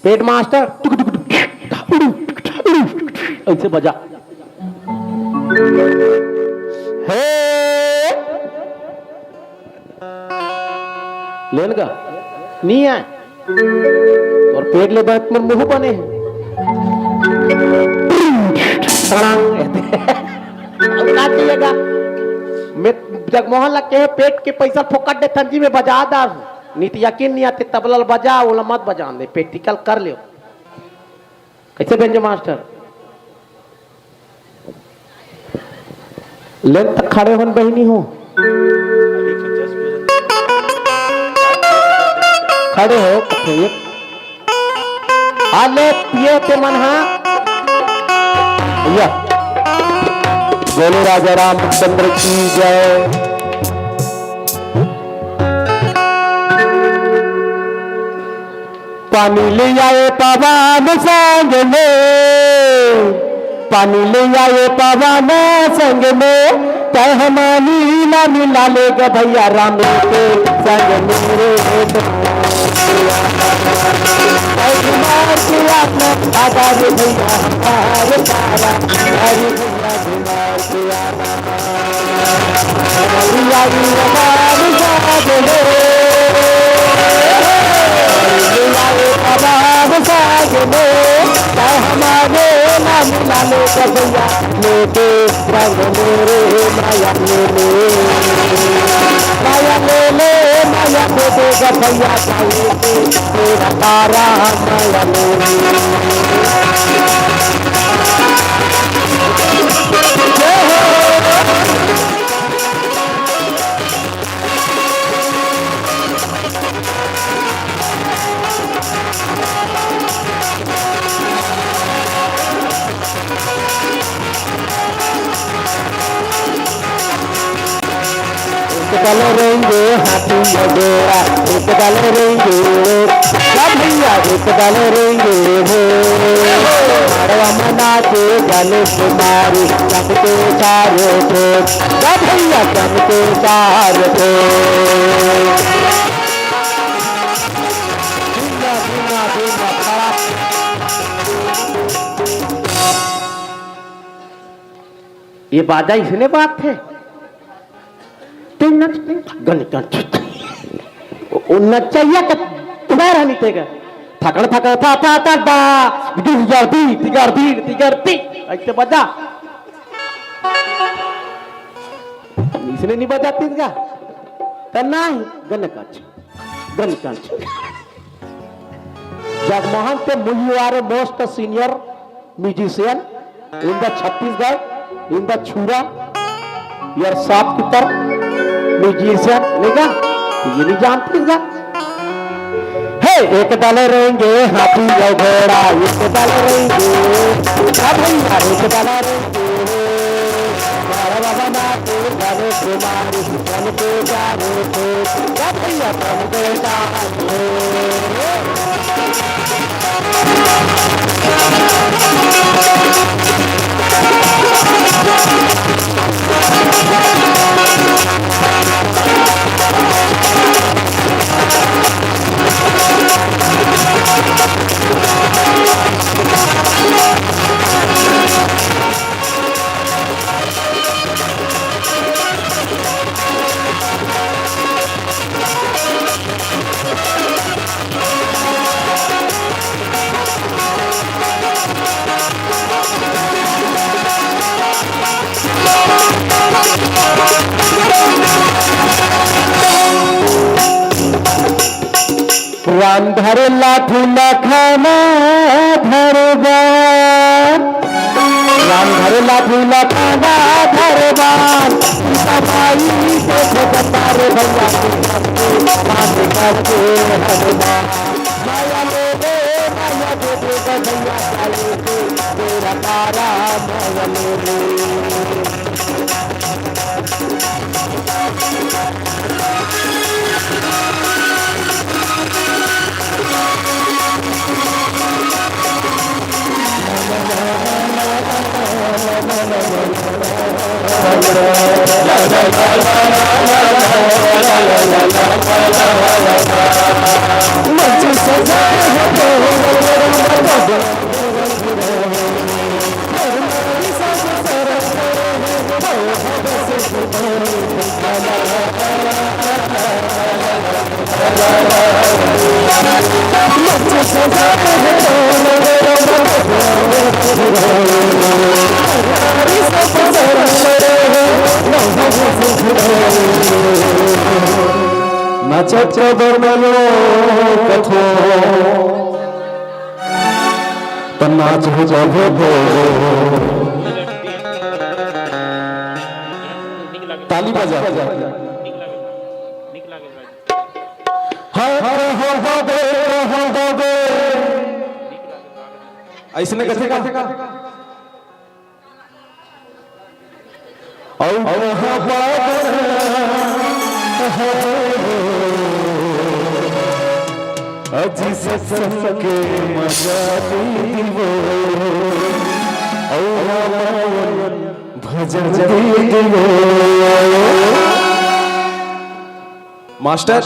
पेट मास्टर, टुक टुक टुक, टुक टुक टुक, ऐसे बजा। हे, लेन गा, नहीं आए। और पेट ले बात मन मुंह बने हैं। तड़ांग। अब का चाहिएगा? मैं जगमोहन ला कहे, पेट के पैसा फोकट दे थंजी में बजा दार। नहीं तो यकीन नहीं आते, तबला ल बजा, ओला मत बजान दे, practical कर लियो। कैसे बेंजो मास्टर? लेन तक खड़े होन बहिनी हो। खड़े हो, कथे एक। आले पिए ते मन हा। या। बोलो राजा रामचंद्र की जय। पानी ले आए पवन संग में, पानी ले आए पवन संग में, तय हमारी ना मिला ले ग भैया राम के संग में रे। तय हमार के आत्मा आधा रे भैया हमारे तारा, हमारे भैया हमारे तारा। एक दल रेंगे हाथी घोड़ा, एक दल रेंगे, क्या भैया, एक दल रेंगे हो। मड़वा मना के गणेश कुमारी, सबके चारों को, क्या भैया, सबके चारों को। ये बाजा इसने बात है। ते नच, गन, गन, वो नचैया के पैर हनी तेगा। थकड़, थकड़, था, था, था, दा। दिगर दी, दिगर दी, दिगर दी। ऐसे बजा। इसने नहीं बजाती का? तो नहीं, गन काच। गन काच। जगमोहन ते मुझे most senior musician in the Chhattisgarh, in the Chura, your shopkeeper musician, नहीं का? ये नहीं जानती का? हे, एक दल रेंगे हाथी और घोड़ा, एक दल रेंगे, हाँ भैया, एक दल रेंगे। घरे लाठी ला खाना धरबा, राम घरे लाठी ला खाना धरबा, सीता माई के ठोकता रे भैया के सबके बात करके हरबा। माया ले रे, माया दे दे भैया, काले के तेरा तारा माया ले रे। नाचत के बर मनो कथो, त नाच हो जाबो। ताली बजा। हाँ, हाँ, हाँ, हाँ, बे, हाँ, हाँ, बे। अइसने कथे का? अउ कहाँ पावन अजी सत्संग के मजा दीदी वो। अउ रामायण भजन दीदी वो। मास्टर।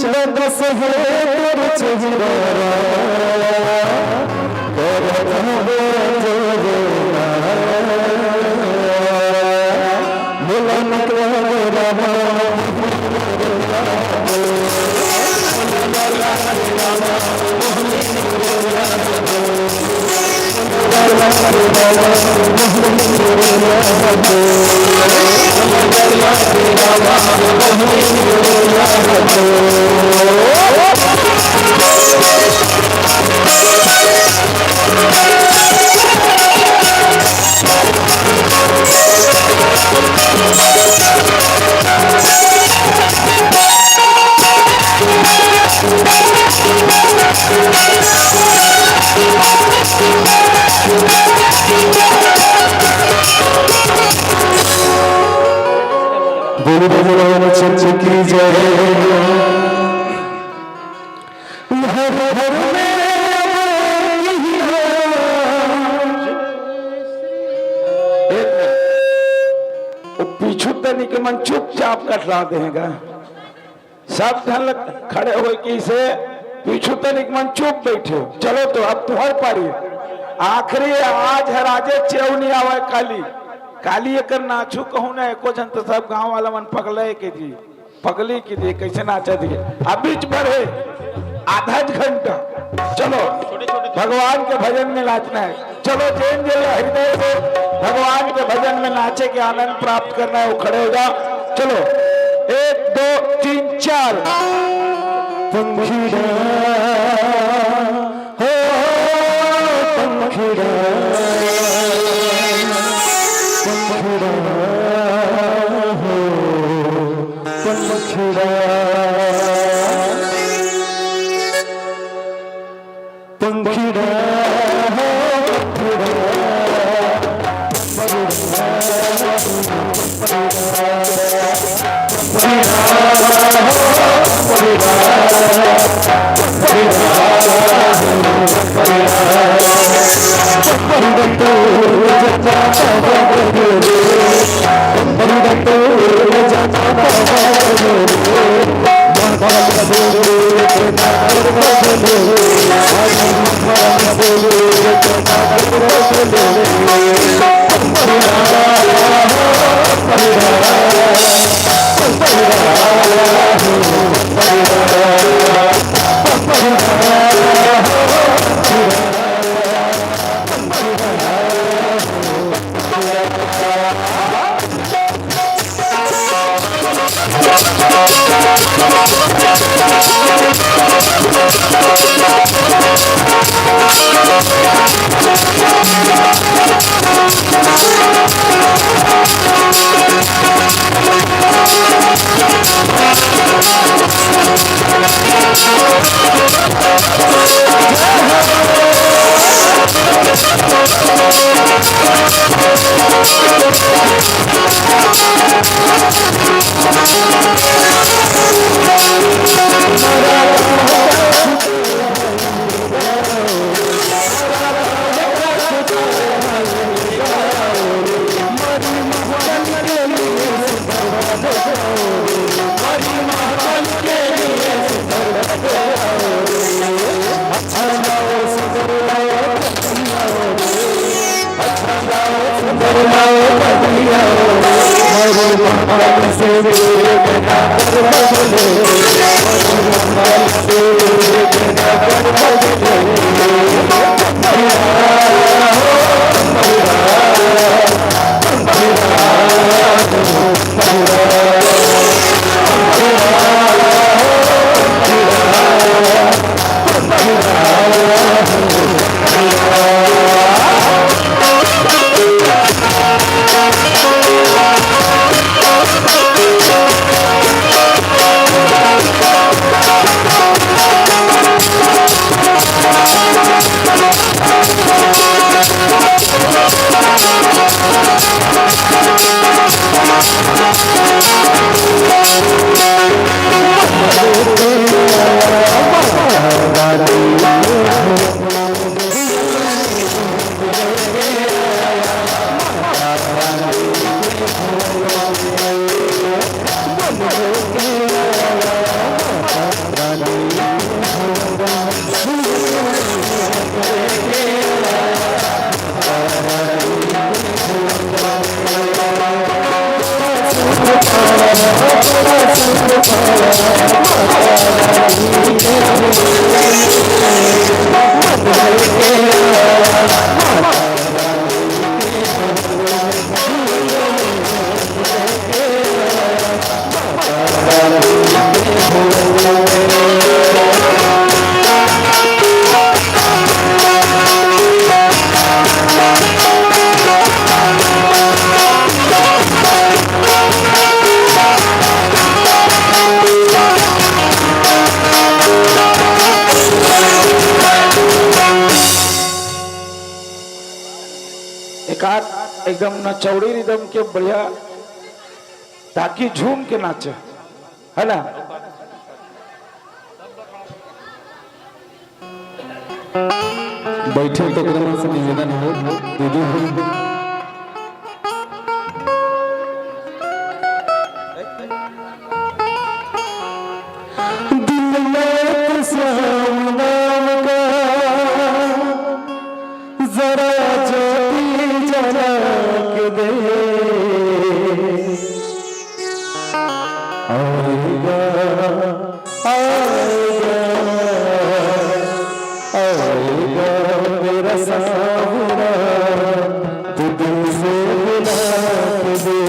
दस है तोर चेहरा, करत हवे जोरना। बोला न करो रामा। बोलो भगवान चंद्र की जय। हर हर में वो पीछू तनी के मन चुपचाप कटला देगा। सब झन ल खड़े होए के से पीछू तनिक मन चुप बैठे हो। चलो तो अब तुहर पारी। आखिरी आज हर आजे चेऊ नहीं आवे काली। काली एकर नाचू कहूँ ना एको झन तो सब गांव वाला मन पगले के जी। पगली की दे कैसे नाचा दिए। अब बीच भर है आधा घंटा। चलो भगवान के भजन में नाचना है। चलो, जेन जेन ला हृदय से भगवान के भजन में नाचे के आनंद प्राप्त करना है, वो खड़े हो जाओ। चलो, एक, दो, तीन, चार। पंखीड़ा, हो, पंखीड़ा, पंखीड़ा, हो, पंखीड़ा। पंखीड़ा हो, पंखीड़ा, एकाध एकदम नचौड़ी रिदम के बढ़िया, ताकि झूम के नाचे, है ना? बैठे तो ओकरे मन से निवेदन हो, दीदी हो। दिल में तो श्याम नाम का जरा ज्योति जला के दे। आएगा, आएगा, आएगा मेरा सावरा, तू दिल से मिला के दे।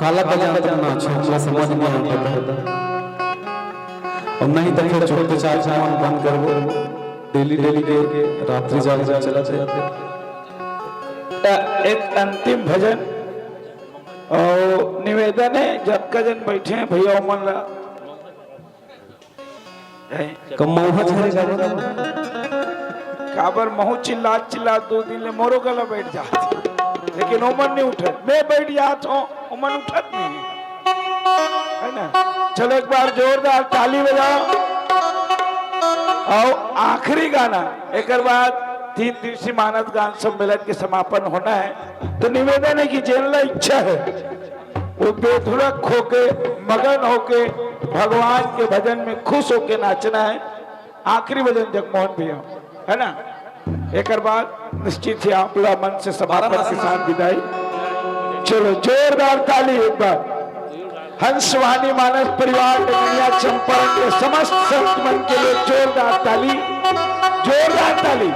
काला बजात नाच, हमला समझ नहीं आता। अब नहीं तो फिर चुपचाप जावन बंद करबो। डेली डेली के रात्रि जागरण चलत हे। त एक अंतिम भजन अउ निवेदन हे, जतका जन बैठे हे भैया मन ला, कम मउहा झरे जाबो। काबर महूं चिल्लात चिल्लात दो दिन ले मोरो गला बैठ जात, लेकिन ओमन नहीं उठत, मैं बैठ जात हूं, ओमन उठत नहीं, है ना? चलो, एक बार जोरदार ताली बजाओ। अउ आखिरी गाना, एकर बाद तीन दिवसीय मानस गान सम्मेलन के समापन होना हे। तो निवेदन हे कि जेन ला इच्छा हे, वो बेधुड़क होके, मगन होके, भगवान के भजन में खुश होके नाचना हे। आखिरी भजन जगमोहन भैया, है ना? एकर बाद निश्चित ही आप ला मंच से समापन के साथ विदाई। चलो, जोरदार ताली एक बार। हंसवाणी मानस परिवार डंगनिया चंपारण के समस्त संत मन के लिए जोरदार ताली, जोरदार ताली।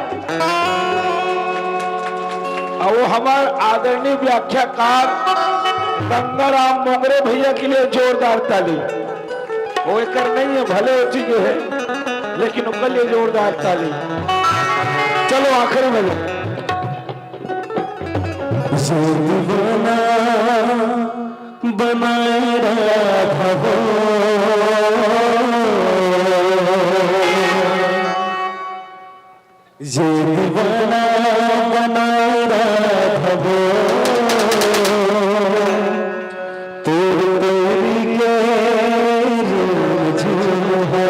अउ वो हमार आदरणीय व्याख्याकार गंगाराम मोंगरे भैया के लिए जोरदार ताली। वो एकर नहीं हे, भले हो चुके हैं, लेकिन ओकर लिए जोरदार ताली। चलो, आखिरी भजन। ये दीवाना बनाए राधा हो। ये दीवाना बनाए राधा हो। तोर तोरी के रूझुन हो।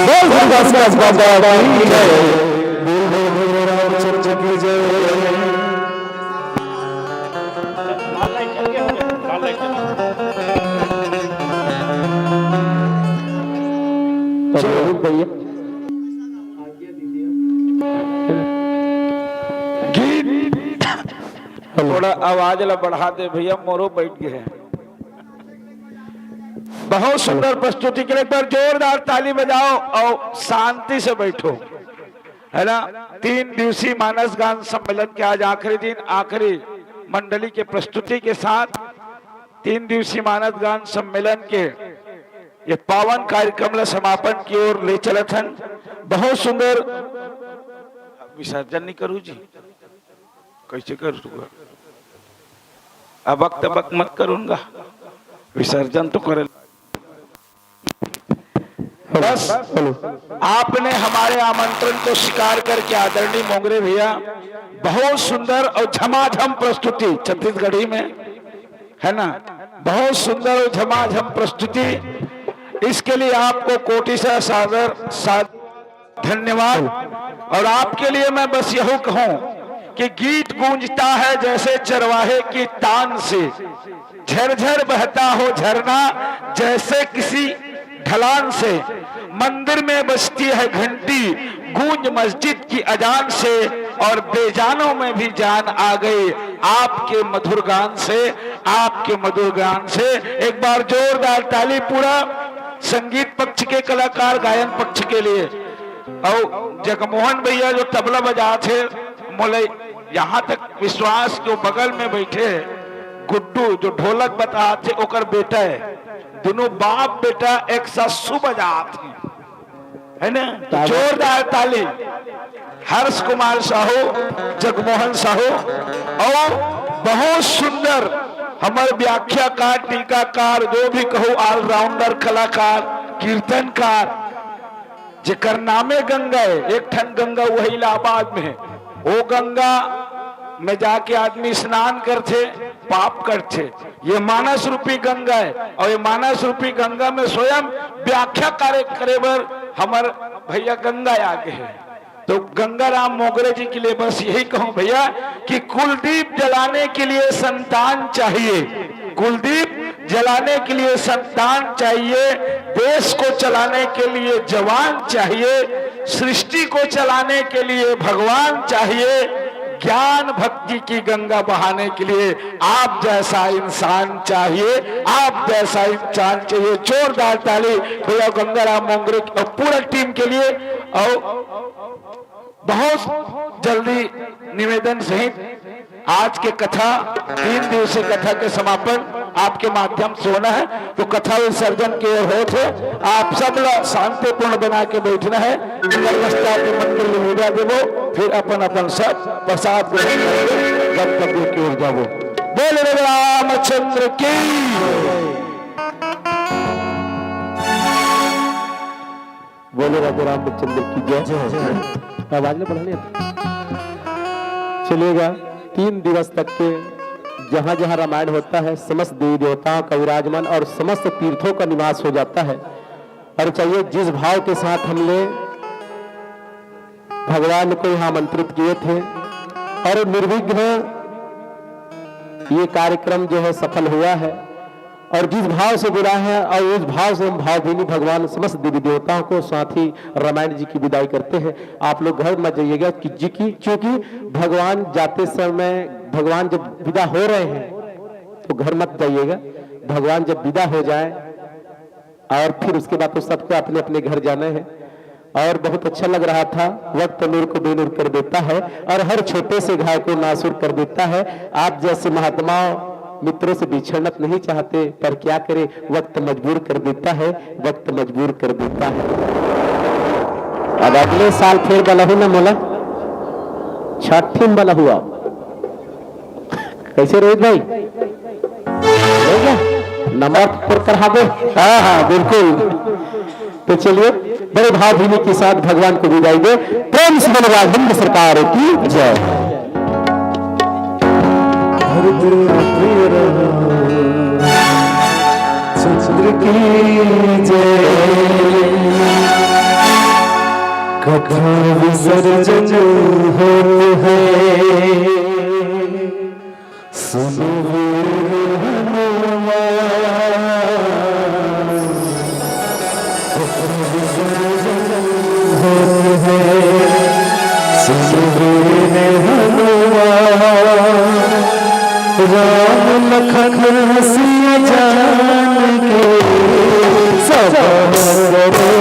बोल गुरु घासीदास बाबा की जय। बोल बोल बोल रामचंद्र की जय। चलो, भैया। गीत, थोड़ा आवाज ला बढ़ा दे भैया, मोरो बैठ गए हैं। बहुत सुंदर प्रस्तुति के लिए एक बार जोरदार ताली बजाओ और शांति से बैठो, है ना। तीन दिवसीय मानस गान सम्मेलन के आज आखिरी दिन, आखिरी मंडली के प्रस्तुति के साथ तीन दिवसीय मानस गान सम्मेलन के ये पावन कार्यक्रम ला समापन की ओर ले चलत हन। बहुत सुंदर। विसर्जन नहीं करू जी, कैसे करूँगा? अबक तबक मत करूँगा, विसर्जन तो करे। बस, आपने हमारे आमंत्रण को स्वीकार करके आदरणीय मोंगरे भैया, बहुत सुंदर और झमाझम प्रस्तुति छत्तीसगढ़ी में, है ना, बहुत सुंदर और झमाझम प्रस्तुति। इसके लिए आपको कोटि से सादर साद धन्यवाद। और आपके लिए मैं बस यही कहूं कि गीत गूंजता है जैसे चरवाहे की तान से, झरझर बहता हो झरना जैसे किसी ढलान से, मंदिर में बजती है घंटी गूंज मस्जिद की अजान से, और बेजानों में भी जान आ गई आपके मधुर गान से, आपके मधुर गान से। एक बार जोरदार ताली पूरा संगीत पक्ष के कलाकार, गायन पक्ष के लिए। और जगमोहन भैया जो तबला बजात हे, मोला यहाँ तक विश्वास के बगल में बैठे गुड्डू जो ढोलक बतात हे, ओकर बेटा हे। दोनों बाप बेटा एक साथ सु बजात हे, है ना? तो जोरदार ताली हर्ष कुमार साहू, जगमोहन साहू, और बहुत सुंदर हमर व्याख्याकार, टीकाकार, जो भी कहू, ऑलराउंडर कलाकार, कीर्तनकार, जेकर नामे गंगा हे, एक ठन गंगा वही इलाहाबाद में हे। वो गंगा में जाके आदमी स्नान करथे, पाप कटथे। ये मानस रूपी गंगा हे, और ये मानस रूपी गंगा में स्वयं व्याख्या कार्य करे बर हमर भैया गंगा आगे हे। तो गंगाराम मोंगरे जी के लिए बस यही कहूं भैया कि कुलदीप जलाने के लिए संतान चाहिए, कुलदीप जलाने के लिए संतान चाहिए, देश को चलाने के लिए जवान चाहिए, सृष्टि को चलाने के लिए भगवान चाहिए, ज्ञान भक्ति की गंगा बहाने के लिए आप जैसा इंसान चाहिए, आप जैसा इंसान चाहिए। जोरदार ताली भैया गंगाराम मोंगरे और पूरा टीम के लिए। और बहुत जल्दी निवेदन सहित आज के कथा, तीन दिवसीय कथा के समापन आपके माध्यम से होना है, तो कथा विसर्जन के ओर होत हे। आप सब ला शांतिपूर्ण बना के बैठना है। निकट रस्ता के मंदिर ले विदा देबो, फिर अपन अपन सब प्रसाद ग्रहण करके गंतव्य की ओर जाबो। बोल रघु रामचंद्र की। बोले राजा रामचंद्र की जय। आवाज नहीं बढ़ानी है। चलिएगा, तीन दिवस तक के जहाँ जहाँ रामायण होता है, समस्त देवी देवताओं का विराजमान और समस्त तीर्थों का निवास हो जाता है। और चाहिए, जिस भाव के साथ हमने भगवान को यहाँ आमंत्रित किए थे और निर्विघ्न ये कार्यक्रम जो है सफल हुआ है, और जिस भाव से बुलाए हैं और उस भाव से हम भावभीनी भगवान समस्त देवी देवताओं को साथ ही रामायण जी की विदाई करते हैं। आप लोग घर मत जाइएगा कि जी की, क्योंकि भगवान जाते समय, भगवान जब विदा हो रहे हैं तो घर मत जाइएगा। भगवान जब विदा हो जाए और फिर उसके बाद तो सबको अपने अपने घर जाना है। और बहुत अच्छा लग रहा था। वक्त नूर को बेनूर कर देता है और हर छोटे से घाव को नासुर कर देता है। आप जैसे महात्मा मित्रों से बिछड़ना नहीं चाहते, पर क्या करें, वक्त मजबूर कर देता है, वक्त मजबूर कर देता है। अब अगले साल फिर बलहू न मोला, छठी में बलहू आओ। कैसे रोहित भाई, हो गया? नंबर पर करा दे। हाँ, हाँ, बिल्कुल। तो चलिए, बड़े भावभीनी के साथ भगवान को विदाई दे। प्रेम से बोलो राघवेंद्र सरकार की जय। चंद्र की जय। कथा विसर्जन होत है, सुनो वीर हनुमान। कथा विसर्जन होत है, सुनो वीर हनुमान। राम लखन सिया जान के सदा करो।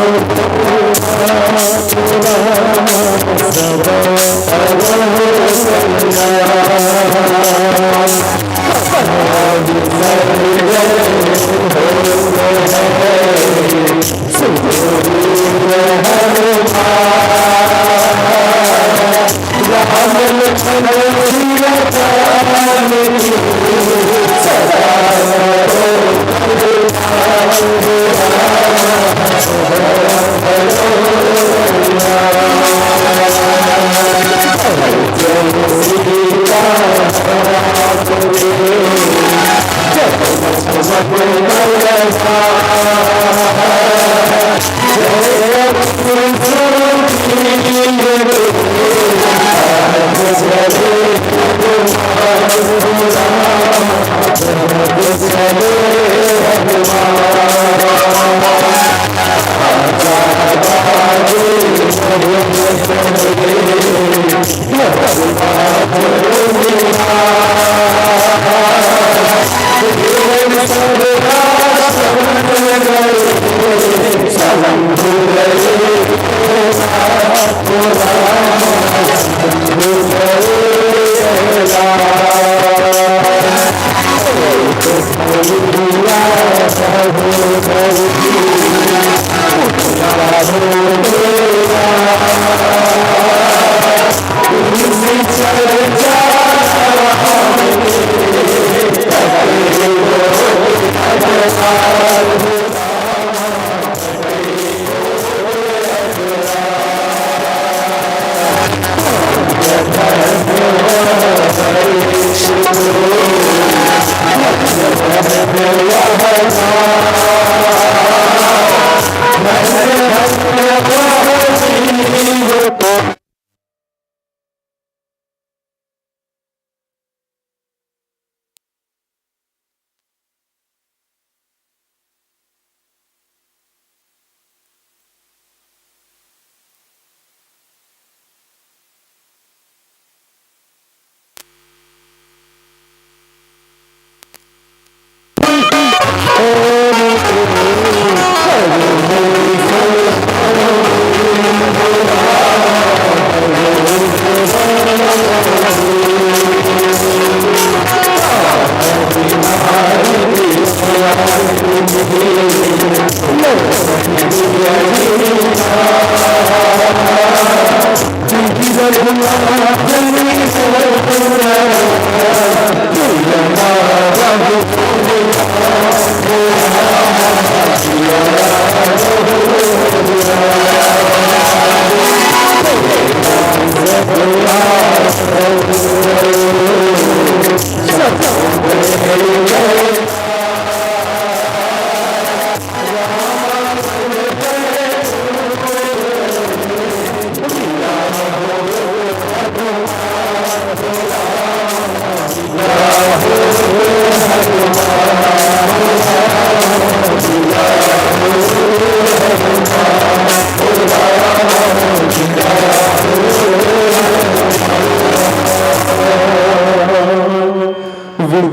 बोल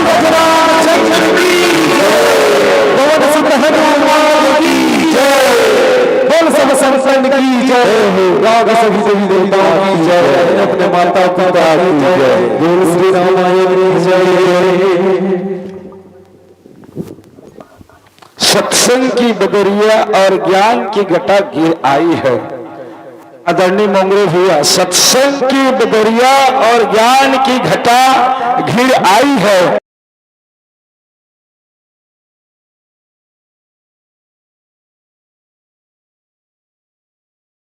बजरंग चंद्र की जय, पवन सुत हनुमान की जय, बोल सब संतन की जय, गाँव के सभी देवी देवताओं की जय, अपने माता पिता की जय, बोल श्री रामायण की जय। सत्संग की बदरिया और ज्ञान की घटा घिर आई है। आदरणीय मोंगरे भैया, सत्संग की बदरिया और ज्ञान की घटा घिर आई है।